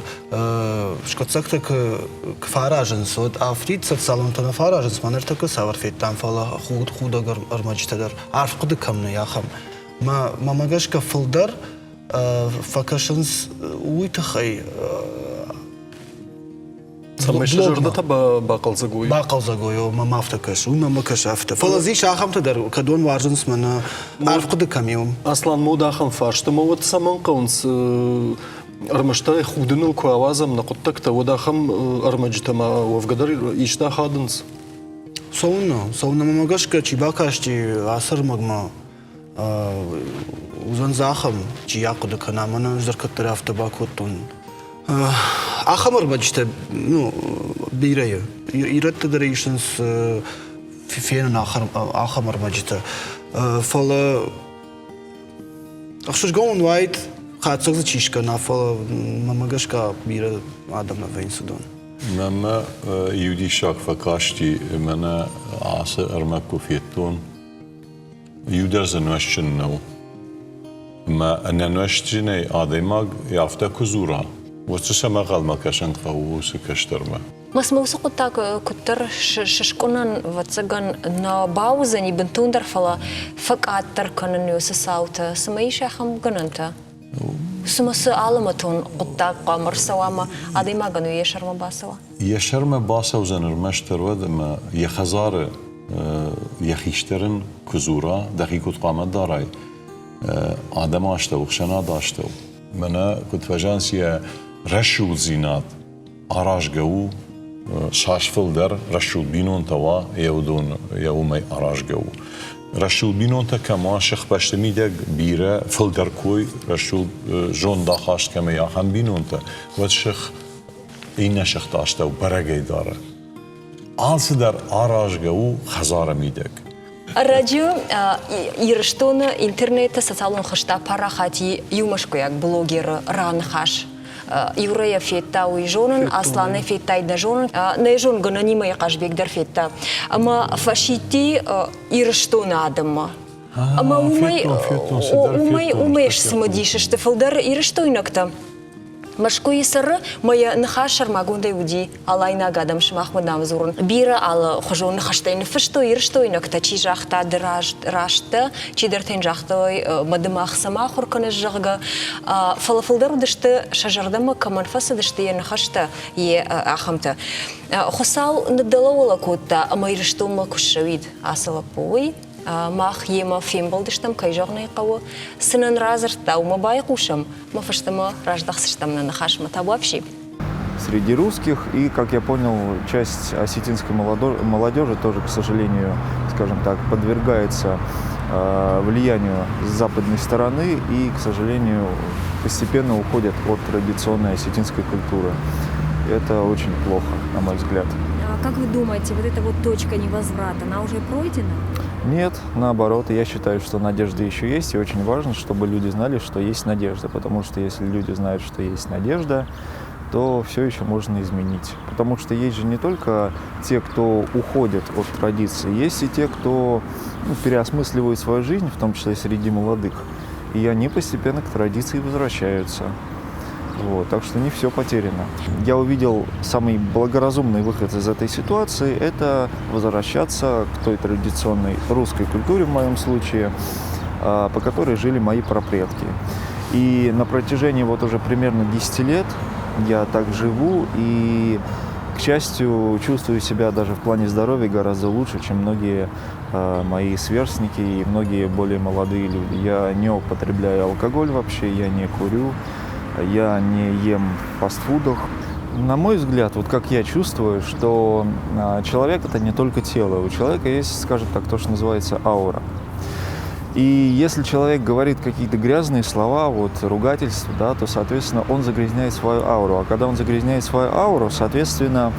скъуыддзӕгтӕ куы фӕаразынц, уӕд афтид социалонтӕ нӕ фӕаразынц, мӕ ныртӕккӕ цавӕр федтам, фӕлӕ худӕг ӕрмӕджытӕ дӕр арф хъуыды кӕм нӕй, ахӕм. Мӕнмӕ гӕсгӕ фылдӕр фӕкӕсынц уый тыххӕй Цӕмӕй сӕ зӕрдӕтӕ бахъӕлдзӕг уой. Бахъӕлдзӕг уой, мӕм афтӕ кӕсы, уый мӕм кӕсы афтӕ. Фӕлӕ дзы ис ахӕмтӕ дӕр, кӕдон уарзынц мӕнӕ арф хъуыды кӕм и, уым. Аслан, мод ахӕм фарст, ӕмӕ уӕд цӕмӕн хъӕуынц ӕрмӕстӕй худыныл куы ауадзӕм нӕ хъуыддӕгтӕ, уӕд ахӕм ӕрмӕджытӕ ма уӕвгӕ дӕр исты ахадынц? Цӕуыннӕ? Цӕуыннӕ мӕмӕ гӕсгӕ чи бакасти ацы ӕрмӕгмӕ, уыдзӕн дзы ахӕм, чи ахъуыды кӕна, мӕнӕ ӕз дӕр кӕддӕр афтӕ бакодтон. Ахӕм ӕрмӕджытӕ ну, бирӕ ирӕттӕ дӕр исынц фенын ахӕм ӕрмӕджытӕ. Фӕлӕ ӕхсызгон уын уаид, хатдзӕг дзы чи скӕна, фӕлӕ мӕнмӕ гӕсгӕ бирӕ адӕм нӕ вӕййынц уыдон. Мӕнмӕ иу диссаг фӕкасти, мӕнӕ ацы ӕрмӕг куы федтон, Иу дӕр дзы нуӕзтджын нӕу. Ӕмӕ ӕнӕнуӕзтджынӕй адӕймаг афтӕ куы дзура, уӕд дзы цӕмӕ ӕнхъӕлмӕ кӕсын хъӕуы уыцы кӕстӕрмӕ? Мӕ уыцы хъуыддаг куыддӕр сыскъуынӕн, ӕвӕццӕгӕн, нӕ бауыдзӕни бынтондӕр, фӕлӕ фӕкъаддӕр кӕнын уыцы цаутӕ. Цымӕ ис ахӕм гӕнӕнтӕ? Цымӕ цы алӕмӕтон хъуыддаг хъуамӕ ӕрцӕуа ӕмӕ адӕймагӕн уый йӕ сӕрмӕ бацӕуа? Йӕ сӕрмӕ бацӕудзӕн ӕрмӕстдӕр уӕд, ӕмӕ йӕ хӕдзары йӕ хистӕр ын куы дзура, дӕхи куыд хъуамӕ дарай адӕмы астӕу, ӕхсӕнады астӕу. Мӕнӕ куыд фӕзӕгъынц, йӕ рӕсугъддзинад аразгӕ у, цас фылдӕр рӕсугъд бинонтӕ уа, йӕ уыдон йӕ уымӕй аразгӕ у. Рӕсугъд бинонтӕ кӕм уа, сыхбӕсты мидӕг бирӕ фылдӕр кой рӕсугъд зондахаст кӕмӕй ахӕм бинонтӕ, уӕд сых иннӕ сыхты астӕу бӕрӕгӕй дары. Алцыдӕр аразгӕ у хӕдзары мидӕг. Ӕрӕджы Ирыстоны интернеты социалон хызтӕ парахат и иу мӕскуыйаг блогеры раныхас. Юра йӕ федта, уый зонын, Аслан ӕй федта, нӕ зонын. Нӕ зонгӕнӕнимӕ йӕ Хъазбег дӕр федта. Ӕмӕ фӕсидти Ирыстоны адӕммӕ. Ӕмӕ уымӕй, уымӕй, уымӕй сцымыдис сты фылдӕр ирыстойнӕгтӕ. Мӕскуыйы цӕры, мӕ йӕ ныхас сӕрмагондӕй уыди алайнаг адӕм сымахмӕ дам дзурын. Бирӕ алыхуызон ныхӕстӕй ныффыстой ирыстойнӕгтӕ, чи загъта ды раст дӕ, чидӕртӕ йын загътой мӕ ды мах цӕмӕ ахуыр кӕныс, зӕгъгӕ. Фӕлӕ фылдӕр уыдысты, сӕ зӕрдӕмӕ кӕмӕн фӕцыдысты йӕ ныхӕстӕ, йе ахӕмтӕ. Хуыцау ныддӕлӕуӕлӕ кодта ӕмӕ Ирыстонмӕ куы ссӕуид ацы лӕппу, уый мах йемӕ фембӕлдыстӕм, кӕй зӕгъын ӕй хъӕуы, цы нын радзырдта, уымӕ байхъусӕм, мӕ фӕстӕмӕ раздӕхдзыстӕм нӕ ныхасмӕ. Табуафси. Среди русских и, как я понял, часть осетинской молодежи тоже, к сожалению, скажем так, подвергается влиянию с западной стороны и, к сожалению, постепенно уходят от традиционной осетинской культуры. Это очень плохо, на мой взгляд. А как вы думаете, вот эта вот точка невозврата, она уже пройдена? Нет, наоборот, я считаю, что надежда еще есть, и очень важно, чтобы люди знали, что есть надежда, потому что если люди знают, что есть надежда, то все еще можно изменить. Потому что есть же не только те, кто уходит от традиции, есть и те, кто ну, переосмысливает свою жизнь, в том числе среди молодых. И они постепенно к традиции возвращаются. Вот, так что не все потеряно. Я увидел самый благоразумный выход из этой ситуации – это возвращаться к той традиционной русской культуре, в моем случае, по которой жили мои прапредки. И на протяжении вот уже примерно 10 лет я так живу и, к счастью, чувствую себя даже в плане здоровья гораздо лучше, чем многие мои сверстники и многие более молодые люди. Я не употребляю алкоголь вообще, я не курю, я не ем в фастфудах. На мой взгляд, вот как я чувствую, что человек это не только тело, у человека есть, скажем так, то, что называется аура. И если человек говорит какие-то грязные слова, вот ругательства, да, то, соответственно, он загрязняет свою ауру. А когда он загрязняет свою ауру, соответственно,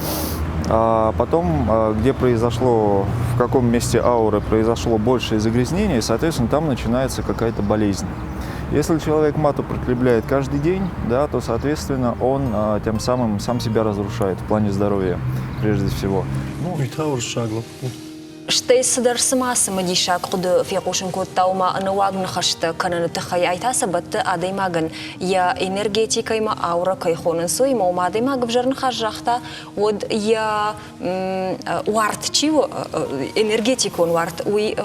потом, где произошло в каком месте ауры произошло большее загрязнение, и, соответственно, там начинается какая-то болезнь. Если человек мат употребляет каждый день, да, то, соответственно, он тем самым сам себя разрушает в плане здоровья, прежде всего. Ну, Стӕй цыдӕр цыма цымыдисаг хъуыды фехъусын кодта, ома ӕнӕуаг ныхӕстӕ кӕныны тыххӕй ай та сӕ бӕтты адӕймагӕн йӕ энергетикӕимӕ аура кӕй хонынц, уыимӕ, ома адӕймаг ӕвзӕр ныхас загъта, уӕд йӕ уарт чи у, энергетикон уарт, уый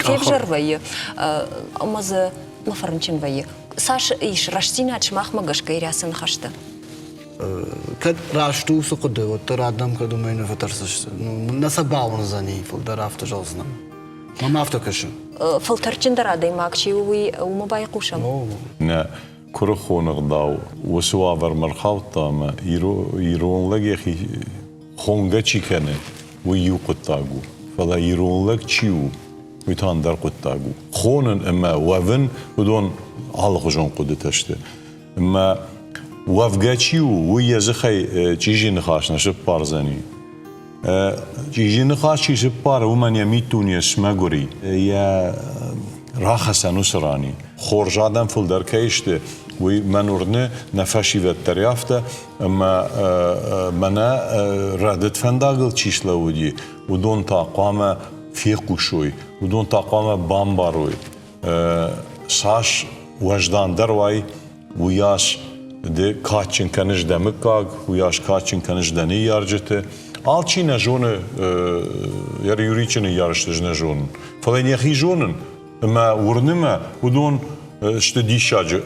февзӕр вӕййы ӕмӕ дзы фӕрынчын вӕййы. Цас ис рӕстдзинад сымахмӕ гӕсгӕ ирӕ цы ныхӕсты? Кӕд раст у уыцы хъуыды, уӕддӕр адӕм кӕд уымӕй нӕ фӕтӕрсдзысты. Нӕ сӕ бауырндзӕни, фылдӕр афтӕ зӕгъдзынӕн. Мӕм афтӕ кӕсы. Фӕлтӕрдджындӕр адӕймаг чи у, уый уымӕ байхъусӕм. Нӕ куырыхон ӕгъдау уыцы уавӕрмӕ рхаудта ӕмӕ ирон лӕг йӕхи хонгӕ чи кӕны, уый иу хъуыддаг у. Фӕлӕ ирон лӕг чи у, уый та ӕндӕр хъуыддаг у. Хонын ӕмӕ уӕвын уыдон алыхуызон хъуыдытӕ сты. Ӕмӕ уӕвгӕ чи у, уый йӕ дзыхӕй чъизи ныхас нӕ сыппардзӕни. Чъизи ныхас чи сыппары, уымӕн йӕ миддуне смӕгуыр и, йӕ рахӕцӕн уыцы ран и. Хорз адӕм фылдӕр кӕй сты, уый мӕн уырны, нӕ фӕсивӕд дӕр афтӕ, ӕмӕ мӕнӕ рӕдыд фӕндагыл чи слӕууыди, уыдон та хъуамӕ фехъусой, уыдон та хъуамӕ бамбарой, цас уӕздандӕр уай, уыйас ды кадджын кӕныс дӕ мыггаг, уыйас кадджын кӕныс дӕ ныййарджыты. Алчи нӕ зоны, йӕ Юричы ныййарджыты ӕз нӕ зонын. Фӕлӕ йын йӕхи зонын ӕмӕ уырны мӕ, уыдон сты диссаджы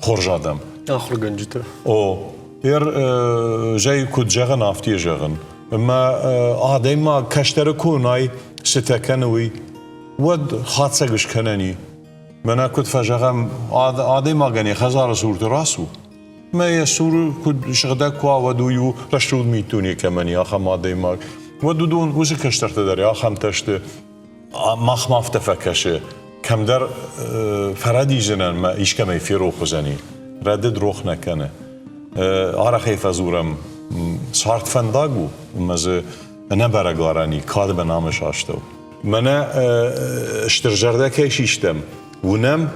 хорз адӕм. Ахуыргӕнджытӕ. О, ер зӕй куыд зӕгъын, афтӕ зӕгъын. Ӕмӕ адӕймаг кӕстӕры куы уынай, цытӕ кӕны уый, уӕд хатдзӕг скӕнӕн и. Мӕнӕ куыд фӕзӕгъӕм, адӕймагӕн йӕ хӕдзары цурты рацу, мӕ йӕ цуры куыд сыгъдӕг куы уа, уӕд уый у рӕсугъд миддуне кӕмӕн и, ахӕм адӕймаг. Уӕд уыдон уыцы кӕстӕртӕ дӕр ахӕмтӕ сты. Махмӕ афтӕ фӕкӕсы, кӕмдӕр фӕрӕдидзынӕн мӕ искӕмӕй ферох уыдзӕни. Рӕдыд рох нӕ кӕны. Арӕхӕй фӕдзурӕм, цард фӕндаг у, ӕмӕ дзы ӕнӕбӕрӕг арӕн и, кад ӕмӕ намысы астӕу. Мӕнӕ стырзӕрдӕ кӕй систӕм, уынӕм,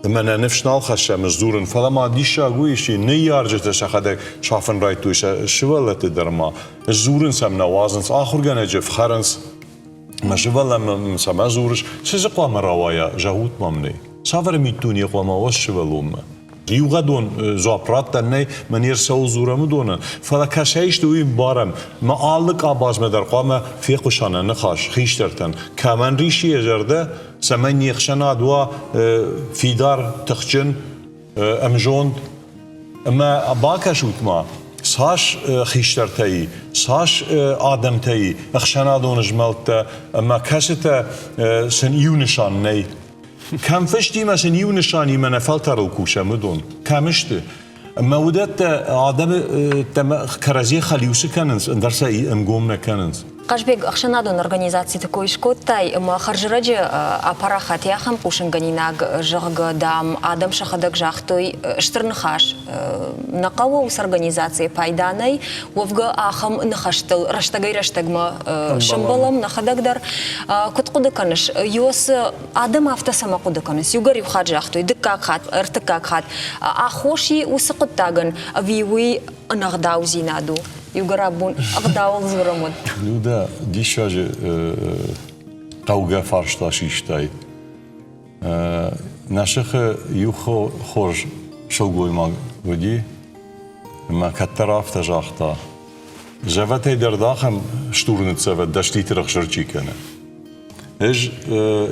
ӕмӕ нӕ ныфс нал хӕссӕм сдзурын, фӕлӕ ма диссаг уый ис, ныййарджытӕ сӕхӕдӕг сафын райдтой сӕ сывӕллӕтты дӕр ма, сдзурын сӕм нӕ уадзынц, ахуыргӕнӕджы фхӕрынц. Мӕ сывӕллӕн цӕмӕ дзурыс, цы дзы хъуамӕ рауайа, зӕгъут мӕм нӕй. Цавӕр миддуне хъуамӕ уа сывӕллонмӕ? Иугъӕдон дзуапп раттӕн нӕй, мӕ не рцӕуыл дзурӕм уыдонӕн, фӕлӕ кӕцӕй сты, уый ӕмбарӕм. Мӕ алы къабазмӕ дӕр хъуамӕ фехъуса нӕ ныхас хистӕртӕн. Кӕмӕн риссы йӕ зӕрдӕ, цӕмӕй не хсӕнад уа фидар, тыхджын, ӕмзонд. Ӕмӕ бакӕсут-ма, цас хистӕртӕ и, цас адӕмтӕ и ӕхсӕнадон змӕлдтӕ ӕмӕ кӕцытӕ сын иу нысан нӕй. Кӕм фыстимӕ сын иу нысанимӕ нӕ фӕлтӕрыл кусӕм, уыдон кӕм сты? Ӕмӕ уыдӕттӕ адӕмы кӕрӕдзи хӕлиу цы кӕнынц, ӕндӕр сӕ ӕнгом нӕ кӕнынц. Хъазбег, ӕхсӕнадон организациты кой скодтай, ӕмӕ хӕрзрӕджы апарахат ахӕм хъусынгӕнинаг, зӕгъгӕ, дам, адӕм сӕхӕдӕг загътой, стыр ныхас нӕ хъӕуы уыцы организацийӕ пайда нӕй, уӕвгӕ ахӕм ныхӕстыл рӕстӕгӕй-рӕстӕгмӕ сӕмбӕлӕм нӕхӕдӕг дӕр. Куыд хъуыды кӕныс, Иосы адӕм афтӕ цӕмӕ хъуыды кӕнынц? Иугӕр иу хатт загътой, дыккаг хатт, ӕртыккаг хатт. Аххос и уыцы хъуыддагӕн ӕви уый ӕнӕгъдаудзинад у? Иугӕр абон ӕгъдауыл дзурӕм уӕд. Людӕ, диссаджы хъӕугӕ фарста систай. Нӕ сыхы иу хорз сылгоймаг уыди, ӕмӕ кӕддӕр афтӕ загъта, зӕвӕтӕй дӕр ахӕм стур ныццӕвӕд дӕститы рыхсыр чи кӕны. Ӕз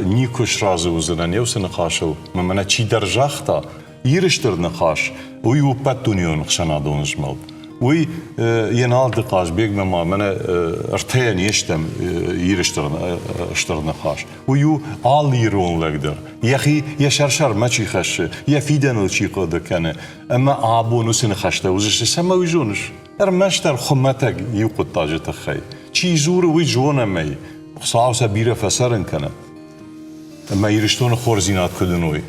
никуы сразы уыдзынӕн еусы ныхасыл, ӕмӕ мӕнӕ чидӕр загъта, Иры стыр ныхас, уый у ӕппӕтдунеон ӕхсӕнадон змӕлд. Уый Еналды Хъазбегмӕ ма мӕнӕ ӕртӕйӕ не стӕм Иры стыр ныхас. Уый у алы ирон лӕг дӕр. Йӕхи йӕ сӕр-сӕрмӕ чи хӕссы, йӕ фидӕныл чи хъуыды кӕны. Ӕмӕ абон уыцы ныхӕстӕ уыдзысты, цӕмӕ уый зоныс? Ӕрмӕстдӕр хуымӕтӕг иу хъуыддаджы тыххӕй. Чи дзуры, уый зонӕм ӕй. Хуыцау сӕ бирӕ фӕцӕрын кӕны. Ӕмӕ Ирыстоны хорздзинад куыд уыной.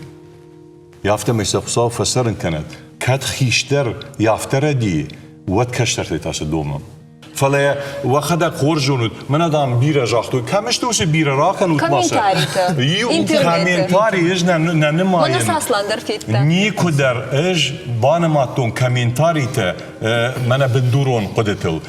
Афтӕмӕй сӕ Хуыцау фӕцӕрын кӕнӕд. Кӕд хистӕр йӕ афтӕ рӕдийы, уӕд кӕстӕртӕй та цы домӕм? Фӕлӕ уӕхӕдӕг хорз зонут, мӕнӕ дам бирӕ загътой, кӕм сты уыцы бирӕ ракӕнут ма сӕ. Комментаритӕ, интернеты. Комментари ӕз нӕ нымайын. Мӕнӕ Аслан дӕр федта. Никуы дӕр ӕз банымадтон комментаритӕ мӕнӕ бындурон хъуыдытыл.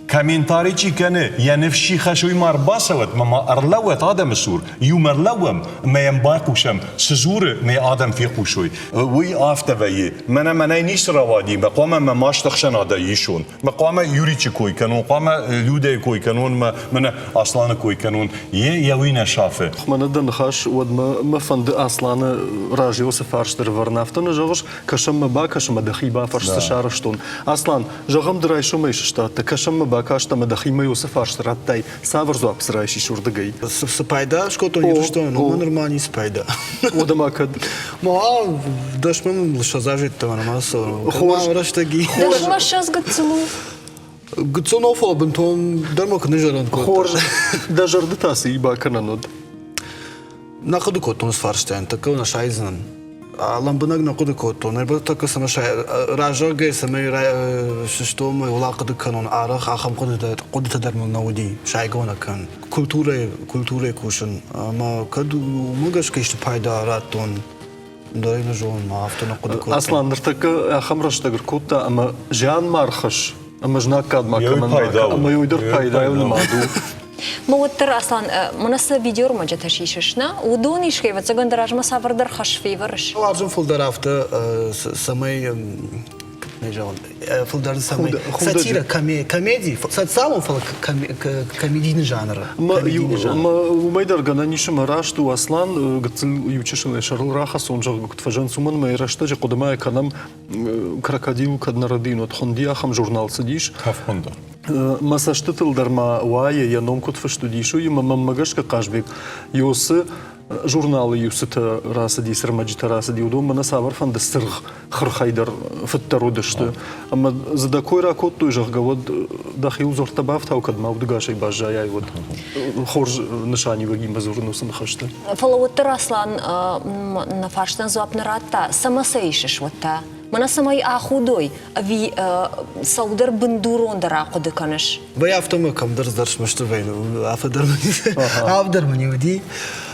Комментари чи кӕны, йӕ ныфс чи хӕссы, уый ма ӕрбацӕуӕд ӕмӕ ма ӕрлӕууӕд адӕмы цур, иумӕ ӕрлӕууӕм ӕмӕ йӕм байхъусӕм, цы дзуры, мӕ адӕм фехъусой. Уый афтӕ вӕййы, мӕнӕ мӕнӕй ницы рауади, мӕ хъуамӕ мӕ маст ӕхсӕнадӕй исон, мӕ хъуамӕ Юричы кой кӕнон, хъуамӕ Людӕйы кой кӕнон, мӕ мӕнӕ Асланы кой кӕнон, йе йӕ уый нӕ сафы. Мӕнӕ дӕ ныхас, уӕд мӕ фӕнды Асланы разы уыцы фарст ӕрывӕрын. Афтӕ нӕ зӕгъыс, кӕсӕм мӕ бакӕс ӕмӕ дӕхи бафӕрс, цы сарӕзтон. Аслан, зӕгъӕм, ды райсомӕй сыстадтӕ, кӕсӕм мӕ бакаст ӕмӕ дӕхимӕ уыцы фарст радтай, цавӕр дзуапп дзы райсис уырдыгӕй? Цы пайда скодтон Ирыстонӕн, уымӕн нырма ницы пайда. Уӕдӕ ма кӕд? Ма дӕсмӕ мын ссӕдз азы йеддӕмӕ нӕма цӕуы. Хорз. Рӕстӕги. Дӕсмӕ ссӕдз гыццыл у. Гыццыл нӕу, фӕлӕ бынтон дӕр мӕ куы нызӕронд кодта. Хорз. Дӕ зӕрды та цы и бакӕнӕн уыд? Нӕ хъуыды кодтон цы фарстайӕн, тӕккӕ нӕ сайдзынӕн. Лӕмбынӕг нӕ хъуыды кодтон. Тӕккӕ цӕмӕ разӕггӕй цӕмӕй сыстон, уыл ахъуыды кӕнон арӕх ахӕм хъуыдытӕ дӕр мыл нӕ уыди. Сайгӕ нӕ кӕн. Культурӕйы, культурӕйы кусын. Ӕмӕ кӕд уымӕ гӕсгӕ исты пайда радтон, ӕндӕр ӕй нӕ зонын, афтӕ нӕ хъуыды кодтон. Аслан, ныртӕккӕ ахӕм рӕстӕг ӕркодта, ӕмӕ зиан ма рхӕсс, ӕмӕ знаггад ма кӕмӕн ма кӕн, ӕмӕ уый дӕр пайдайыл нымад у. Ма уӕддӕр, Аслан, мӕнӕ цы видеоӕрмӕджытӕ сисыс, нӕ, уыдон искӕй, ӕвӕццӕгӕн, дӕ размӕ цавӕрдӕр хӕс февӕрыс? Уарзын фылдӕр афтӕ, цӕмӕй не зӕгъон, фылдӕр цӕмӕй сатира, комеди, социалон, фӕлӕ комедийный жанры. Уымӕй дӕр гӕнӕн ис ӕмӕ раст у, Аслан, гыццыл иучысыл йӕ сӕрыл рахӕцон, зӕгъгӕ, куыд фӕзӕнц, уымӕн ӕмӕ йӕ рӕстӕджы хъуыдымӕ кӕнӕм крокодил кӕд нӕ рӕдийын, уӕд хуынди ахӕм журнал цыдис. Кӕфхъуындар. Мӕ цӕстытыл дӕр ма уайы, йӕ ном куыд фыст уыдис, уый, ӕмӕ мӕнмӕ гӕсгӕ Хъазбег Иосы журналы иу цытӕ рацыди, цы рмӕджытӕ рацыди, уыдон мӕнӕ цавӕрфӕнды цыргъ хырхӕй дӕр фыддӕр уыдысты. Ӕмӕ дзы дӕ кой ракодтой, зӕгъгӕ, уӕд дӕхиуыл дзуӕрттӕ бафтау, кӕд ма удыгасӕй баззайай, уӕд. Хорз нысаниуӕгимӕ дзурын уыцы ныхӕстӕ. Фӕлӕ уӕддӕр Аслан нӕ фарстӕн дзуапп нӕ радта, цӕмӕ сӕ исыс уӕд та? Мӕнӕ цӕмӕй ахудой, ӕви цӕуылдӕр бындурондӕр ахъуыды кӕныс? Бай афтӕ мӕ кӕмдӕр дӕр смӕсты вӕййын. Афтӕ дӕр мын афтӕ дӕр мын уыди.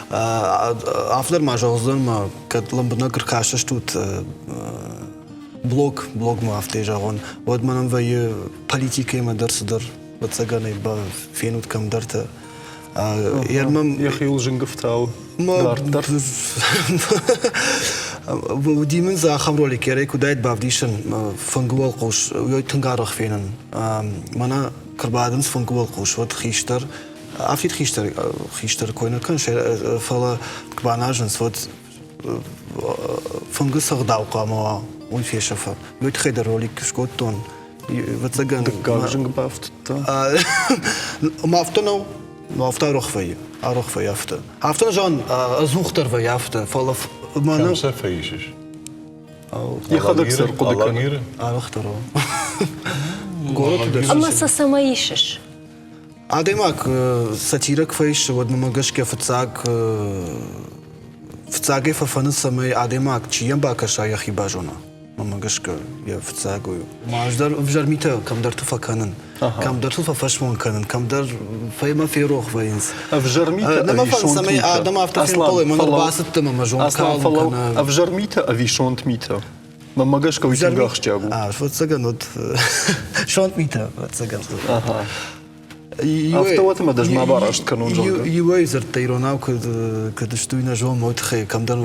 Афтӕ дӕр ма зӕгъдзӕн мӕ, кӕд лӕмбынӕг ӕркастыстут блог, блогмӕ афтӕ зӕгъон, уӕд мӕнӕн вӕййы политикӕимӕ дӕр цыдӕр, ӕвӕццӕгӕн ӕй фенут кӕмдӕрты. Йӕхиуыл зынг ӕфтауы дарддӕр. Уыди мын дзы ахӕм ролик, ерӕй куыдаид бавдисын фынгы уӕлхъус, уый тынг арӕх фенын. Мӕнӕ куы рбадынц фынгы уӕлхъус, уӕд хистӕр, афтид хистӕр, хистӕр кой нӕ кӕныс, фӕлӕ куы баназынц, уӕд фынгы цы ӕгъдау хъуамӕ уа, уый фесӕфы. Уый тыххӕй дӕр ролик скодтон. Ӕвӕццӕгӕн. Дыккаг зынг бафтыдта. Ӕмӕ афтӕ нӕу. Ну, афтӕ арӕх вӕййы. Арӕх вӕййы афтӕ. Афтӕ зӕгъын, ӕдзухдӕр вӕййы афтӕ, фӕлӕ мӕнӕ... Кӕм сӕ фӕисыс? Йӕхӕдӕг сӕ ӕрхъуыды кӕны. Арӕхдӕр у. Горӕты дӕр. Ӕмӕ сӕ цӕмӕ исыс? Адӕймаг сатирӕ куы фӕисы, уӕд мӕмӕ гӕсгӕ фыццаг фыццагӕй фӕфӕны, цӕмӕй адӕймаг чи йӕм бакӕса, йӕхи базона. Мӕнмӕ гӕсгӕ йӕ фыццаг уый у. Ӕз дӕр ӕвзӕр митӕ кӕмдӕрты фӕкӕнын, кӕмдӕрты фӕфӕсмон кӕнын, кӕмдӕр фӕймӕ ферох вӕййынц. Ӕвзӕр митӕ ӕви сонт митӕ? Адӕм афтӕ фенхъӕлой, мӕн ӕрбацыдтӕн ӕмӕ зонд калын кӕнӕ. Ӕвзӕр митӕ ӕви сонт митӕ? Мӕнмӕ гӕсгӕ уый тынг ахсджиаг у. Ӕвӕццӕгӕн уыд сонт митӕ, ӕвӕццӕгӕн. Афтӕ уӕд ӕмӕ дӕ ма бараст кӕнон, зӕгъгӕ. Иуӕй дзырдтӕ иронау куыд сты, уый нӕ зонын, уый тыххӕй кӕмдӕр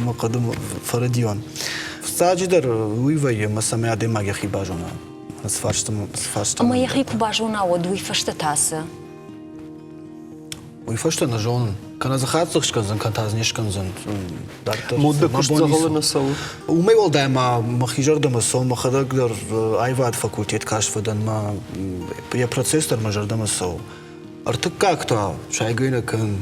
мӕ хъуыды фӕрӕдион. Фыццаджыдӕр уый вӕййы, ӕмӕ цӕмӕй адӕймаг йӕхи базона. Цы фарста Ӕмӕ йӕхи куы базона, уӕд уый фӕстӕ та цы? Уый фӕстӕ нӕ зонын. Кӕнӕ дзы хатдзӕг скӕндзӕн, кӕнӕ та дзы не скӕндзӕн. Дарддӕр Модӕ куыст дзӕгъӕлы нӕ цӕуы. Уымӕй уӕлдай ма мӕхи зӕрдӕмӕ цӕуы, мӕхӕдӕг дӕр аивады факультет каст фӕдӕн, мӕ йӕ процесс дӕр мӕ зӕрдӕмӕ цӕуы. Ӕртыккаг та сайгӕ нӕ кӕнын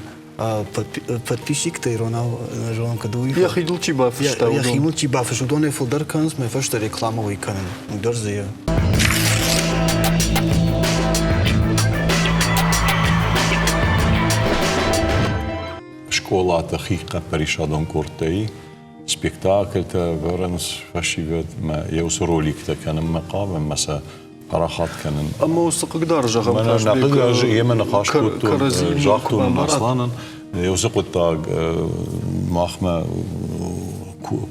подписчиктӕ иронау нӕ зонын, куыд уый. Йӕхи чи бафыста, уыдон. Йӕхимыл чи бафыста, уыдонӕй фылдӕр кӕнынц, мӕ фӕстӕ рекламӕ уый кӕнын. Уый дӕр дзы Скъолаты хихъхъӕппӕрисадон къордтӕй спектакльтӕ ӕвӕрынц фӕсивӕд мӕ еуцы роликтӕ кӕнынмӕ хъавӕм мӕ сӕ. парахат кӕнын. Ӕмӕ уыцы хъыгдар, зӕгъӕм, Хъазбег, ӕз йемӕ ныхас кодтон, загътон Асланӕн, уыцы хъуыддаг махмӕ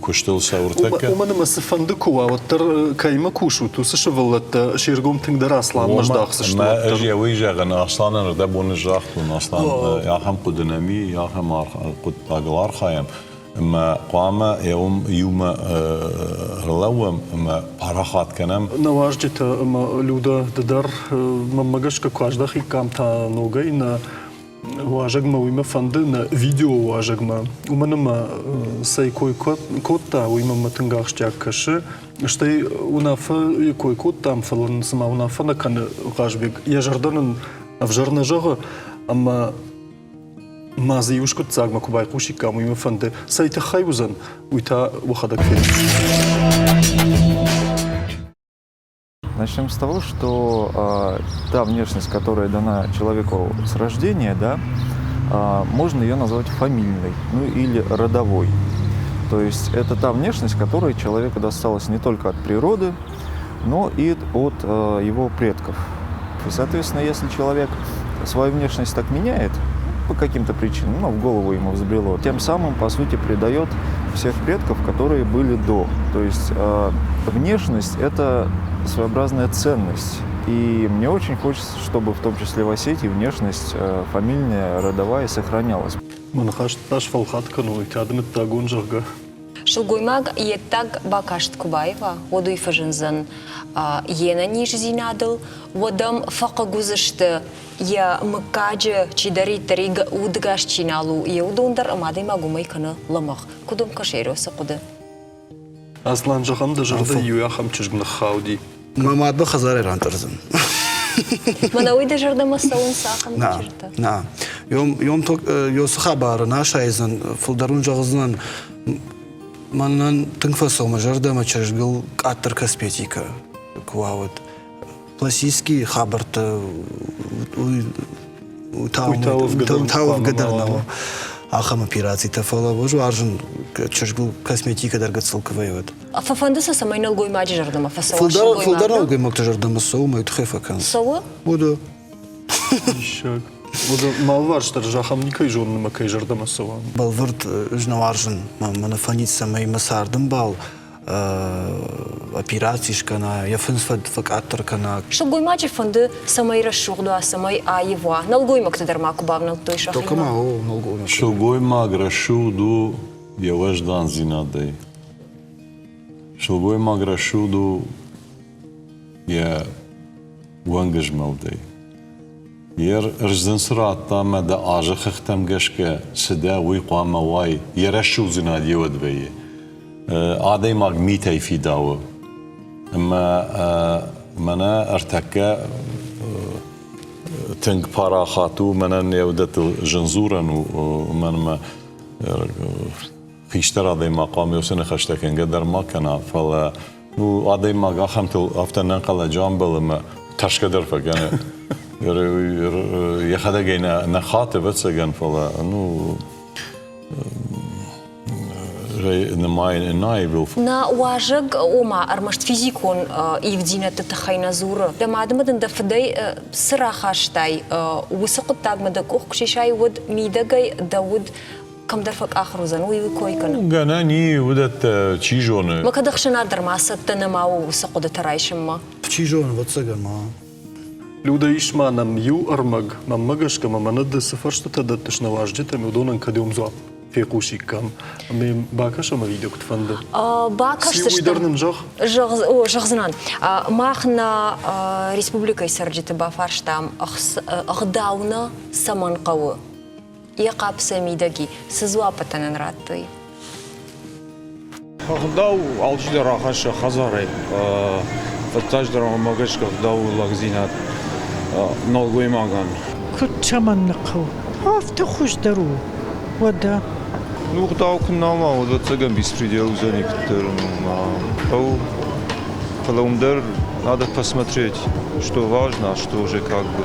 куыстыл цӕуыртӕккӕ. Уымӕн ӕмӕ цыфӕнды куы уа, уӕддӕр кӕимӕ кусут, уыцы сывӕллӕттӕ се ргом тынгдӕр Асланмӕ здахдзысты. Ӕмӕ ӕз йӕ уый зӕгъын, Асланӕн ӕрдӕбоны загътон, Аслан, ахӕм хъуыды нӕм и, ахӕм хъуыддагыл архайӕм, ӕмӕ хъуамӕ уым иумӕ ӕрлӕууӕм ӕмӕ парахат кӕнӕм. Нӕ уазджытӕ ӕмӕ Людӕ, ды дӕр мӕнмӕ гӕсгӕ куы аздӕхиккам та ногӕй нӕ уазӕгмӕ, уый мӕ фӕнды нӕ видеоуазӕгмӕ, уымӕн ӕмӕ цӕй кой кодта, уый мӕнмӕ тынг ахсджиаг кӕсы. Стӕй уынаффӕ кой кодтам, фӕлӕ нын цыма уынаффӕ нӕ кӕны Хъазбег, йӕ зӕрдӕ нын ӕвзӕр нӕ зӕгъы, ӕмӕ ма дзы иу скъуыддзагмӕ куы байхъусиккам, уый мӕ фӕнды. Цӕй тыххӕй уыдзӕн, уый та уӕхӕдӕг фендзыстут. Начнем с того, что э, та внешность, которая дана человеку с рождения, да, э, можно ее назвать фамильной, ну или родовой. То есть это та внешность, которая человеку досталась не только от природы, но и от э, его предков. И, соответственно, если человек свою внешность так меняет, по каким-то причинам, ну, в голову ему взбрело, тем самым, по сути, предает всех предков, которые были до. То есть э, внешность – это своеобразная ценность. И мне очень хочется, чтобы в том числе в Осетии внешность э, фамильная, родовая сохранялась. Мӕ ныхас тас фӕлхат кӕной, кӕд мыддагон, зӕгъгӕ. Сылгоймаг йе ддаг бакаст куы баива, уӕд уый фӕзындзӕн йе нӕниздзинадыл, уӕд ӕм фӕхъыг уыдзысты йӕ мыггаджы чидӕриддӕр удыгас чи нал у, йе уыдон дӕр ӕмӕ адӕймаг уымӕй кӕны лӕмӕгъ. Куыд уӕм кӕсы Еросы хъуыды? Аслан, зӕгъӕм, дӕ зӕрдӕ иу ахӕм чызг ныххауди. Мӕ мад мӕ хӕдзарӕй рантъӕрдзӕн. Мӕнӕ уый дӕ зӕрдӕмӕ цӕуынц ахӕм чызджытӕ? Нӕ. Ёсы хабары нӕ асайдзӕн, фылдӕр уын зӕгъдзынӕн, мӕнӕн тынг фӕцӕуы мӕ зӕрдӕмӕ чызгыл къаддӕр косметикӕ куы уа, уӕд. Пласийский хабӕрттӕ уый уый дӕр нӕу ахӕм операцитӕ, фӕлӕ ӕз уарзын чызгыл косметикӕ дӕр гыццыл куы вӕййы, уӕд. Фӕфӕнды сӕ, цӕмӕй нӕлгоймаджы зӕрдӕмӕ фӕцӕуа Фылдӕр, фылдӕр нӕлгоймӕгты зӕрдӕмӕ цӕуы, мӕ тыххӕй фӕкӕнынц. Цӕуы? Уыды. Диссаг. Уыды ма алыварс дӕр ахӕм никӕй зонын ӕмӕ кӕй зӕрдӕмӕ цӕуа. Бӕлвырд ӕз нӕ уарзын, мӕ фӕндид, цӕмӕй мӕ цардӕмбал операци скӕна, йӕ фындз фӕкъаддӕр кӕна. Сылгоймаджы фӕнды, цӕмӕй рӕсугъд уа, цӕмӕй аив уа. Нӕлгоймӕгты дӕр ма куы бавнӕлдтой сӕхимӕ. Только ма, о, нӕлгоймӕгты. Сылгоймаг рӕсугъд у йӕ уӕздандзинадӕй. Сылгоймаг рӕсугъд у йӕ уӕнгызмӕлдӕй. Йе рдзын цы радта ӕмӕ дӕ азы хыгътӕм гӕсгӕ цы дӕ, уый хъуамӕ уай, йӕ рӕсугъддзинад йе уӕд вӕййы. Адӕймаг митӕй фидауы. Ӕмӕ мӕнӕ ӕртӕккӕ тынг парахат у, мӕнӕн йӕ уыдӕттыл зын дзурӕн у, мӕнмӕ хистӕр адӕймаг хъуамӕ уыцы ныхӕстӕ кӕнгӕ дӕр ма кӕна, фӕлӕ ну, адӕймаг ахӕмтыл афтӕ нӕнхъӕлӕджы амбӕлы ӕмӕ тӕрсгӕ дӕр фӕкӕны. Йӕхӕдӕг ӕй нӕ хаты, ӕвӕццӕгӕн, фӕлӕ ну, нымайын Нӕ уазӕг, ома, ӕрмӕст физикон ивддзинӕдты тыххӕй нӕ дзуры. Дӕ мадмӕ дын дӕ фыдӕй цы рахастай, уыцы хъуыддагмӕ дӕ къух куы сисай, уӕд мидӕгӕй дӕ уд кӕмдӕр фӕкъахыр уыдзӕн, уый уый кой кӕны. Гӕнӕн и, уыдӕттӕ чи зоны. Мӕ кӕд ӕхсӕнад дӕр ма цӕттӕ нӕма у уыцы хъуыдытӕ райсынмӕ. Чи зоны, ӕвӕццӕгӕн ма. Люда, ис ма нӕм иу ӕрмӕг, мӕнмӕ гӕсгӕ ма мӕнӕ ды цы фӕрстытӕ дӕттыс нӕ уазджытӕм, уыдонӕн кӕд уым дзуапп фехъусиккам. Ӕмӕ бакӕсӕм ӕви дӕ куыд фӕнды? Бакӕсдзыстӕм. Уый дӕр нын зӕгъ. Зӕгъдзынӕн. Мах нӕ республикӕйы цӕрджыты бафарстам, ӕгъдау нӕ цӕмӕн хъӕуы? Йӕ хъапп сӕ мидӕги цы дзуаппытӕ нын радтой? Ӕгъдау алчидӕр ахӕссы хӕдзарӕй. Фыццаджыдӕр ӕмӕ гӕсгӕ ӕгъдау у лӕгдзинад нӕлгоймагӕн. Куыд цӕмӕн ныхъхъӕуы? Афтӕ хуыздӕр у, уӕдӕ. Ну, ӕгъдау куы нал уа, уӕд ӕвӕццӕгӕн беспредел уыдзӕни куыддӕр. Хъӕуы, фӕлӕ уым дӕр надо посмотреть, что важно, а что уже как бы.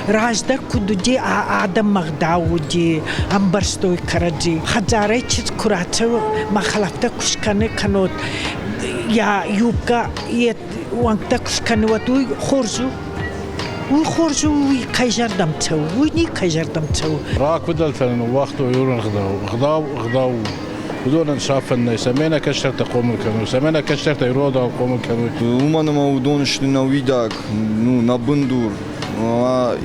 Раздӕр куыд уыди, адӕммӕ ӕгъдау уыди, ӕмбӕрстой кӕрӕдзи. Хӕдзарӕй чызг куы рацӕуы, мӕ хӕлӕфтӕ куы скӕны, кӕннод йӕ юбкӕ йе уӕнгтӕ куы скӕны, уӕд уый хорз у. Уый хорз у, уый кӕй зӕрдӕм цӕуы, уый никӕй зӕрдӕм цӕуы. Рагфыдӕлтӕ нын ныууагътой ирон ӕгъдау. Ӕгъдау ӕгъдау у. Уыдонӕн сафӕн нӕй, цӕмӕй нӕ кӕстӕртӕ хъомыл кӕной, цӕмӕй нӕ кӕстӕртӕ ирон ӕгъдау хъомыл кӕной. Уымӕн ӕмӕ уыдон сты нӕ уидаг, ну, нӕ бындур.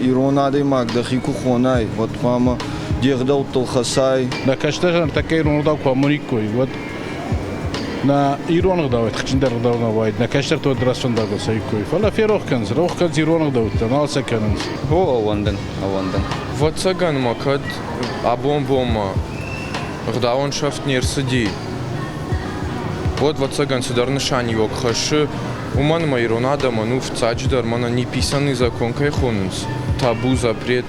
Ирон адӕймаг дӕхи куы хонай, уӕд хъуамӕ де гъдӕуттыл хӕцай. Нӕ кӕстӕртӕ ныртӕккӕ ирон ӕгъдау куы амониккой, уӕд нӕ ирон ӕгъдауӕй тыхджындӕр ӕгъдау нӕ уаид, нӕ кӕстӕртӕ уӕд рӕствӕндагыл цӕуиккой. Фӕлӕ ферох кӕнынц, рох кӕнынц ирон ӕгъдӕуттӕ, нал сӕ кӕнынц. О, ӕууӕндын, ӕууӕндын. Ӕвӕццӕгӕн ма кӕд абон бонмӕ ӕгъдауӕн сӕфт не рцыди, уӕд, ӕвӕццӕгӕн, цыдӕр нысаниуӕг хӕссы, уымӕн ӕмӕ ирон адӕмӕн у фыццаджыдӕр мӕнӕ неписанный закон кӕй хонынц, табу, запрет,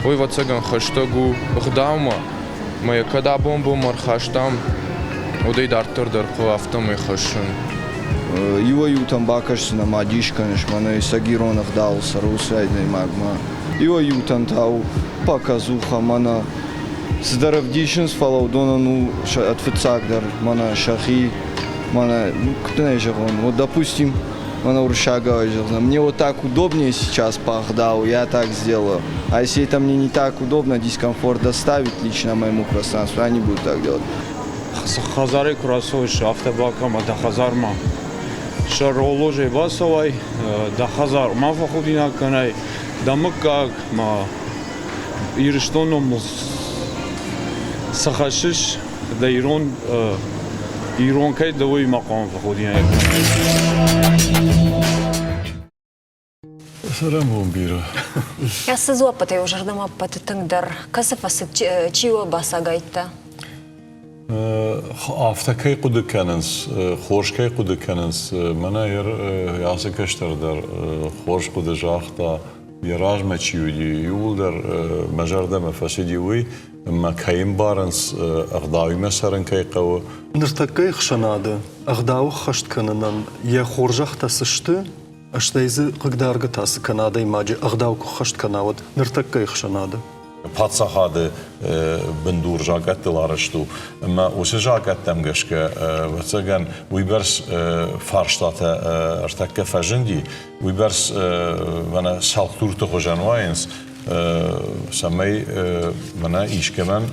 уый, ӕвӕццӕгӕн, хӕстӕг у ӕгъдаумӕ. Ӕмӕ йӕ кӕд абон бонмӕ ӕрхастам, уӕд ӕй дарддӕр дӕр хъӕуы афтӕмӕй хӕссын. Иуӕй-иутӕм бакӕсдзынӕ ма дис кӕныс, мӕнӕ ӕцӕг ирон ӕгъдауыл цӕры уыцы адӕймагмӕ. Иуӕй-иутӕн та у показуха, мӕнӕ цыдӕр ӕвдисынц, фӕлӕ уыдонӕн у ӕдфыццагдӕр мӕнӕ сӕхи, мӕнӕ, куыд дын ӕй зӕгъон, вот, допустим, мӕнӕ уырыссагау зӕгъдзынӕн, мне вот так удобнее сейчас по ӕгъдау, я так сделаю. А если это мне не так удобно, дискомфорт доставит лично моему пространству, я не буду так делать. Хӕдзарӕй куы рацӕуыс, афтӕ бакӕ дӕ хӕдзармӕ. Сӕ роллозӕй бацӕуай, дӕ хӕдзар ма фӕхудинаг кӕнай, дӕ мыггаг ма Ирыстон номыл цы хӕссыс, дӕ ирон ирон кӕй дӕ, уый ма хъуамӕ фӕхудинаг кӕнай. Цӕрӕнбон бирӕ. Цы дзуаппытӕ у зӕрдӕмӕ ӕппӕты тынгдӕр? Кӕцы фӕцыд, чи уӕ бацагайдта? Афтӕ кӕй хъуыды кӕнынц, хорз кӕй хъуыды кӕнынц, мӕнӕ ацы кӕстӕр дӕр хорз хъуыды загъта, йӕ размӕ чи уыди, иууылдӕр мӕ зӕрдӕмӕ фӕцыди уый, ӕмӕ кӕй ӕмбарынц, ӕгъдауимӕ цӕрын кӕй хъӕуы. Ныртӕккӕйы хсӕнады ӕгъдау ӕххӕст кӕнынӕн йӕ хорзӕхтӕ цы сты, стӕй дзы хъыгдаргӕ та цы кӕна адӕймаджы ӕгъдау куы ххӕст кӕна, уӕд ныртӕккӕйы хсӕнады? Паддзахады бындур закъӕттыл арӕзт у, ӕмӕ уыцы закъӕттӕм гӕсгӕ, ӕвӕццӕгӕн, уыйбӕрц фарстатӕ ӕртӕккӕ фӕзынди, уыйбӕрц мӕнӕ цӕлхдурты хуызӕн уайынц, цӕмӕй мӕнӕ искӕмӕн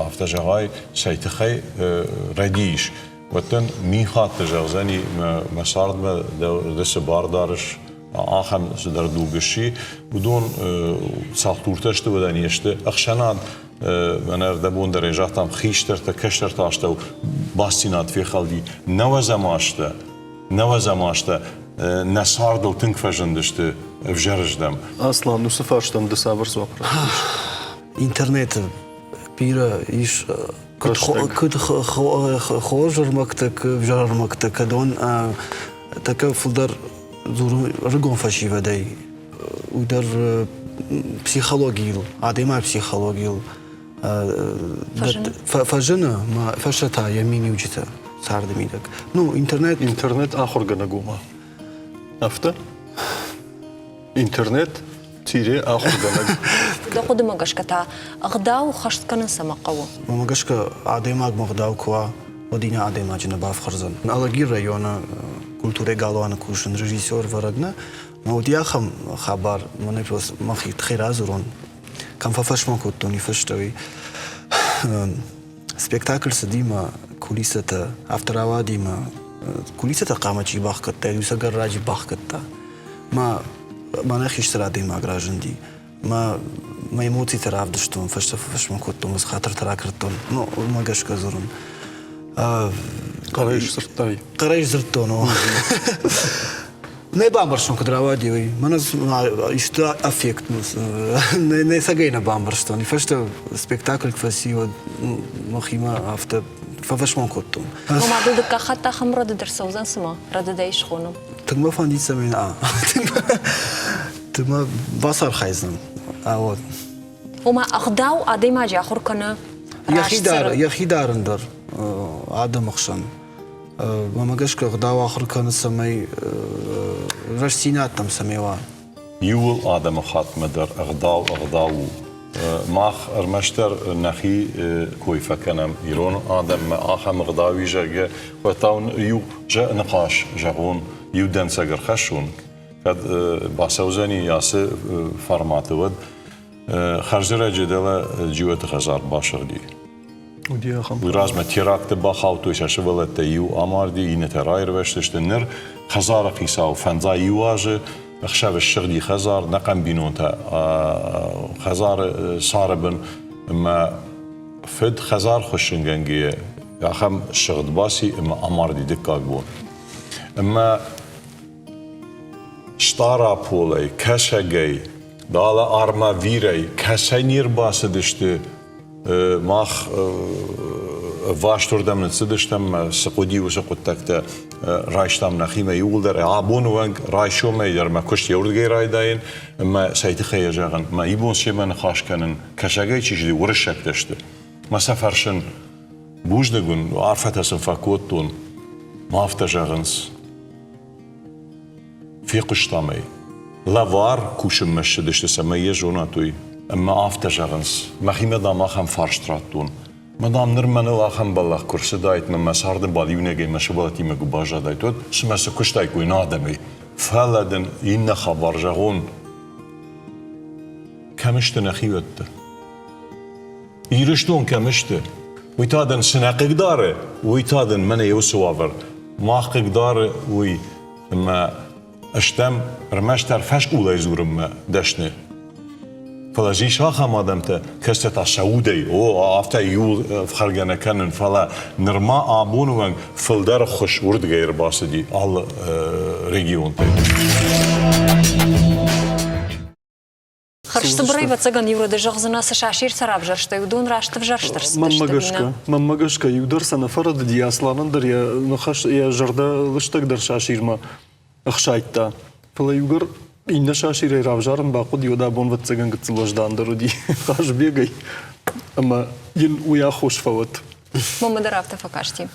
афтӕ зӕгъай, цӕй тыххӕй рӕдийыс. Уӕд дын мин хатты зӕгъдзӕни, мӕ цардмӕ ды цы бар дарыс, ахӕм цыдӕр дуг сси. Уыдон цӕлхдуртӕ сты, уӕдӕ не сты. Ӕхсӕнад мӕнӕ ӕрдӕбон дӕр ӕй загътам, хистӕртӕ, кӕстӕрты астӕу бастдзинад фехӕлди. Нӕуӕдзӕм азтӕ, нӕуӕдзӕм азтӕ нӕ цардыл тынг фӕзындысты ӕвзӕрыздӕм. Аслан, уыцы фарстӕн ды цавӕр дзуапп раттис? Интернеты бирӕ ис куыд хорз ӕрмӕгтӕ, ӕвзӕр ӕрмӕгтӕ, кӕдон тӕккӕ фылдӕр дзурын ӕрыгон фӕсивӕдӕй, уый дӕр психологийыл, адӕймаджы психологийыл фӕзыны мӕ фӕстӕ та йӕ миниуджытӕ царды мидӕг. Ну, интернет... Интернет ахуыргӕнӕг у ма. Афтӕ? Интернет тире ахуыргӕнӕг. Дӕ хъуыдымӕ гӕсгӕ та ӕгъдау хӕст кӕнын цӕмӕ хъӕуы? Уымӕ гӕсгӕ адӕймагмӕ ӕгъдау куы уа, уӕд иннӕ адӕймаджы нӕ бафхӕрдзӕн. Алагир районы культурӕйы галуаны кусын режиссер вӕрӕг нӕ, мӕ уыди ахӕм хабар, мӕнӕ просто мӕхи тыххӕй радзурон, кӕм фӕфӕсмон кодтон, уый фӕстӕ уый. Спектакль цыди мӕ кулисӕтӕ, афтӕ рауади мӕ кулисӕтӕ хъамӕ чи бахгӕдта, иу сӕ гаражы бахгӕдта. Мӕ мӕнӕ хистӕр адӕймаг разынди. Мӕ мӕ эмоцитӕ равдыстон, фӕстӕ фӕфӕсмон кодтон, ӕз хатыртӕ ракырдтон. Ну, уымӕ гӕсгӕ дзурын. Хъӕрӕй сдзырдтай? Хъӕрӕй сдзырдтон, о. Нӕ бамбӕрстон, куыд рауади, уый. Мӕнӕ исты аффект нӕ цӕгӕй нӕ бамбӕрстон. Фӕстӕ спектакль куы фӕци, уӕд мӕхимӕ афтӕ фӕфӕсмон кодтон. Ома дыл дыккаг хатт ахӕм рӕдыд ӕрцӕудзӕн цыма? Рӕдыдӕй схонӕм. Тынг мӕ фӕндид, цӕмӕй тынг мӕ бацархайдзӕн. Вот. Ома ӕгъдау адӕймаджы ахуыр кӕны йӕхи дарын дӕр адӕмы хсӕн. Мӕнмӕ гӕсгӕ ӕгъдау ахуыр кӕны, цӕмӕй рӕстдзинӕдтӕм цӕмӕй уа. Иууыл адӕмыхаттмӕ дӕр ӕгъдау ӕгъдау у. Мах ӕрмӕстдӕр нӕхи кой фӕкӕнӕм ирон адӕммӕ ахӕм ӕгъдау и, зӕгъгӕ, уӕд та иу ныхас зӕгъон, иу дӕнцӕг ӕрхӕссон, кӕд бацӕудзӕни ацы форматы, уӕд хӕрзӕрӕджы дӕлӕ Джиоты хӕдзар басыгъди. Уый размӕ теракты бахаудтой сӕ сывӕллӕттӕ иу амарди, иннӕтӕ раирвӕзтысты. Ныр хӕдзары хицау фӕндзай иу азы ӕхсӕвы ссыгъди хӕдзар, нӕхъӕн бинонтӕ хӕдзары цары бын ӕмӕ фыд хӕдзар хуыссынгӕнгӕйӕ ахӕм сыгъд баци ӕмӕ амарди дыккаг бон. Ӕмӕ Стъараполӕй, Кӕсӕгӕй, далӕ Армавирӕй кӕцӕй не рбацыдысты Мах ӕвваст уырдӕм ныццыдыстӕм, цы хъуыди, уыцы хъуыддӕгтӕ райстам нӕхимӕ иууылдӕр. Абоны онг райсомӕй дӕр мӕ куыст еуырдыгӕй райдайын ӕмӕ цӕй тыххӕй йӕ зӕгъын, мӕ ибон семӕ ныхас кӕнын, кӕсӕгӕй чи сты, уырыссӕгтӕ сты. Мӕ сӕ фӕрсын, бузныг уын, арфӕтӕ сын фӕкодтон. Ма афтӕ зӕгъынц. Фехъуыстам ӕй. Лӕвар кусынмӕ ссыдысты, цӕмӕй йӕ зонат, уый. Ӕмӕ афтӕ зӕгъынц, мӕхимӕ, дам, ахӕм фарст радтон. Мӕ, дам, ныр мӕныл ахӕм бӕллӕх куы рцыдаид, мӕ мӕ царды бал иунӕгӕй мӕ сывӕллӕттимӕ куы баззадаид, уӕд цымӕ цы куыстаиккой нӕ адӕмӕй? Фӕлӕ дын иннӕ хабар зӕгъон, кӕм сты нӕхиуӕттӕ? Ирыстон кӕм сты, уый та дын цы нӕ хъыгдары, уый та дын мӕнӕ уыцы уавӕр. Мах хъыгдары уый, ӕмӕ стӕм ӕрмӕстдӕр фӕскъулӕй дзурынмӕ дӕсны. Фӕлӕ ис ахӕм адӕмтӕ, кӕцытӕ та сӕ удӕй, о, афтӕ иуыл ӕфхӕргӕ нӕ кӕнын, фӕлӕ нырма абоны онг фылдӕр ӕххуыс уырдыгӕй ӕрбацыди алы регионтӕй. Хӕрзцыбырӕй, ӕвӕццӕгӕн, иу рады зӕгъдзынӕ, цы сасиртӕ равзӕрстай, уыдон раст ӕвзӕрст ӕрцыдысты. Мӕнмӕ гӕсгӕ, мӕнмӕ гӕсгӕ, иу дӕр сӕ нӕ фӕрӕдыди, Асланӕн дӕр йӕ ныхас, йӕ зӕрдӕ лыстӕгдӕр сасирмӕ ӕхсайдта. Фӕлӕ иугӕр иннӕ сасирӕй равзарын бахъуыди, уӕд абон, ӕвӕццӕгӕн, гыццыл уӕздандӕр уыди Хъазбегӕй. Ӕмӕ йын уый аххос фӕуӕд. Мӕнмӕ дӕр афтӕ фӕкасти.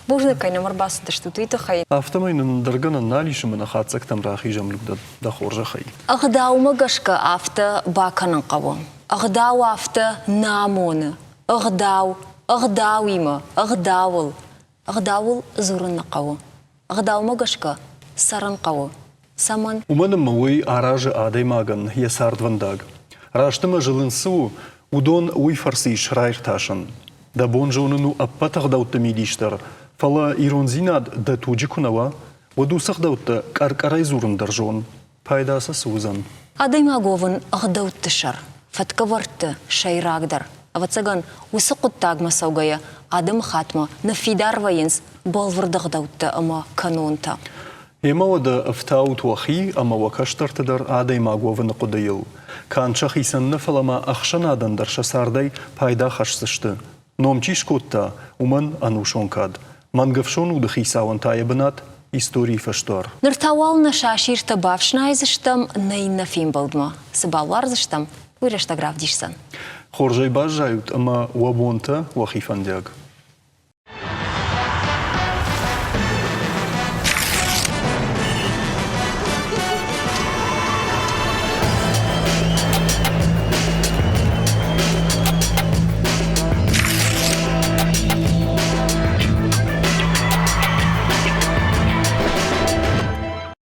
Бузныг, кӕй нӕм ӕрбацыдыстут, уый тыххӕй. Афтӕмӕй нын ӕндӕр гӕнӕн нал ис ӕмӕ нӕ хатдзӕгтӕм рахизӕм Людӕ, дӕ хорзӕхӕй. Ӕгъдаумӕ гӕсгӕ афтӕ бакӕнын хъӕуы. Ӕгъдау афтӕ нӕ амоны. Ӕгъдау, ӕгъдауимӕ, ӕгъдауыл. Ӕгъдауыл дзурын нӕ хъӕуы. Ӕгъдаумӕ гӕсгӕ цӕрын хъӕуы. Цӕмӕн? Уымӕн ӕмӕ уый аразы адӕймагӕн йӕ цардвӕндаг. Раст ӕмӕ зылын цы у, уыдон уый фӕрцы ис раиртасӕн. Дӕ бон зонын у ӕппӕт ӕгъдӕутты мидис дӕр, фӕлӕ ирондзинад дӕ туджы куы нӕ уа, уӕд уыцы ӕгъдӕуттӕ къӕр-къӕрӕй дзурын дӕр зон. Пайда сӕ цы уыдзӕн? Адӕймаг уӕвын ӕгъдӕутты сӕр, фӕткӕвӕрдты сӕйрагдӕр. Ӕвӕццӕгӕн, уыцы хъуыддагмӕ цӕугӕйӕ адӕмыхаттмӕ ныффидар вӕййынц бӕлвырд ӕгъдӕуттӕ ӕмӕ кӕнонтӕ. Емӕ уӕдӕ ӕфтаут уӕхи ӕмӕ уӕ кӕстӕрты дӕр адӕймаг уӕвыны хъуыдыйыл. Канд сӕхицӕн нӕ, фӕлӕ ма ӕхсӕнадӕн дӕр сӕ цардӕй пайда хӕсдзысты. Ном чи скодта, уымӕн ӕнусон кад. Мӕнгӕфсон уды хицауӕн та йӕ бынат историйы фӕсдуар. Ныр та уал нӕ сасиртӕ бафснайдзыстӕм нӕ иннӕ фембӕлдмӕ. Цы балуардзыстӕм, уый рӕстӕг равдисдзӕн. Хорзӕй баззайут ӕмӕ уӕ бонтӕ уӕхи фӕндиаг.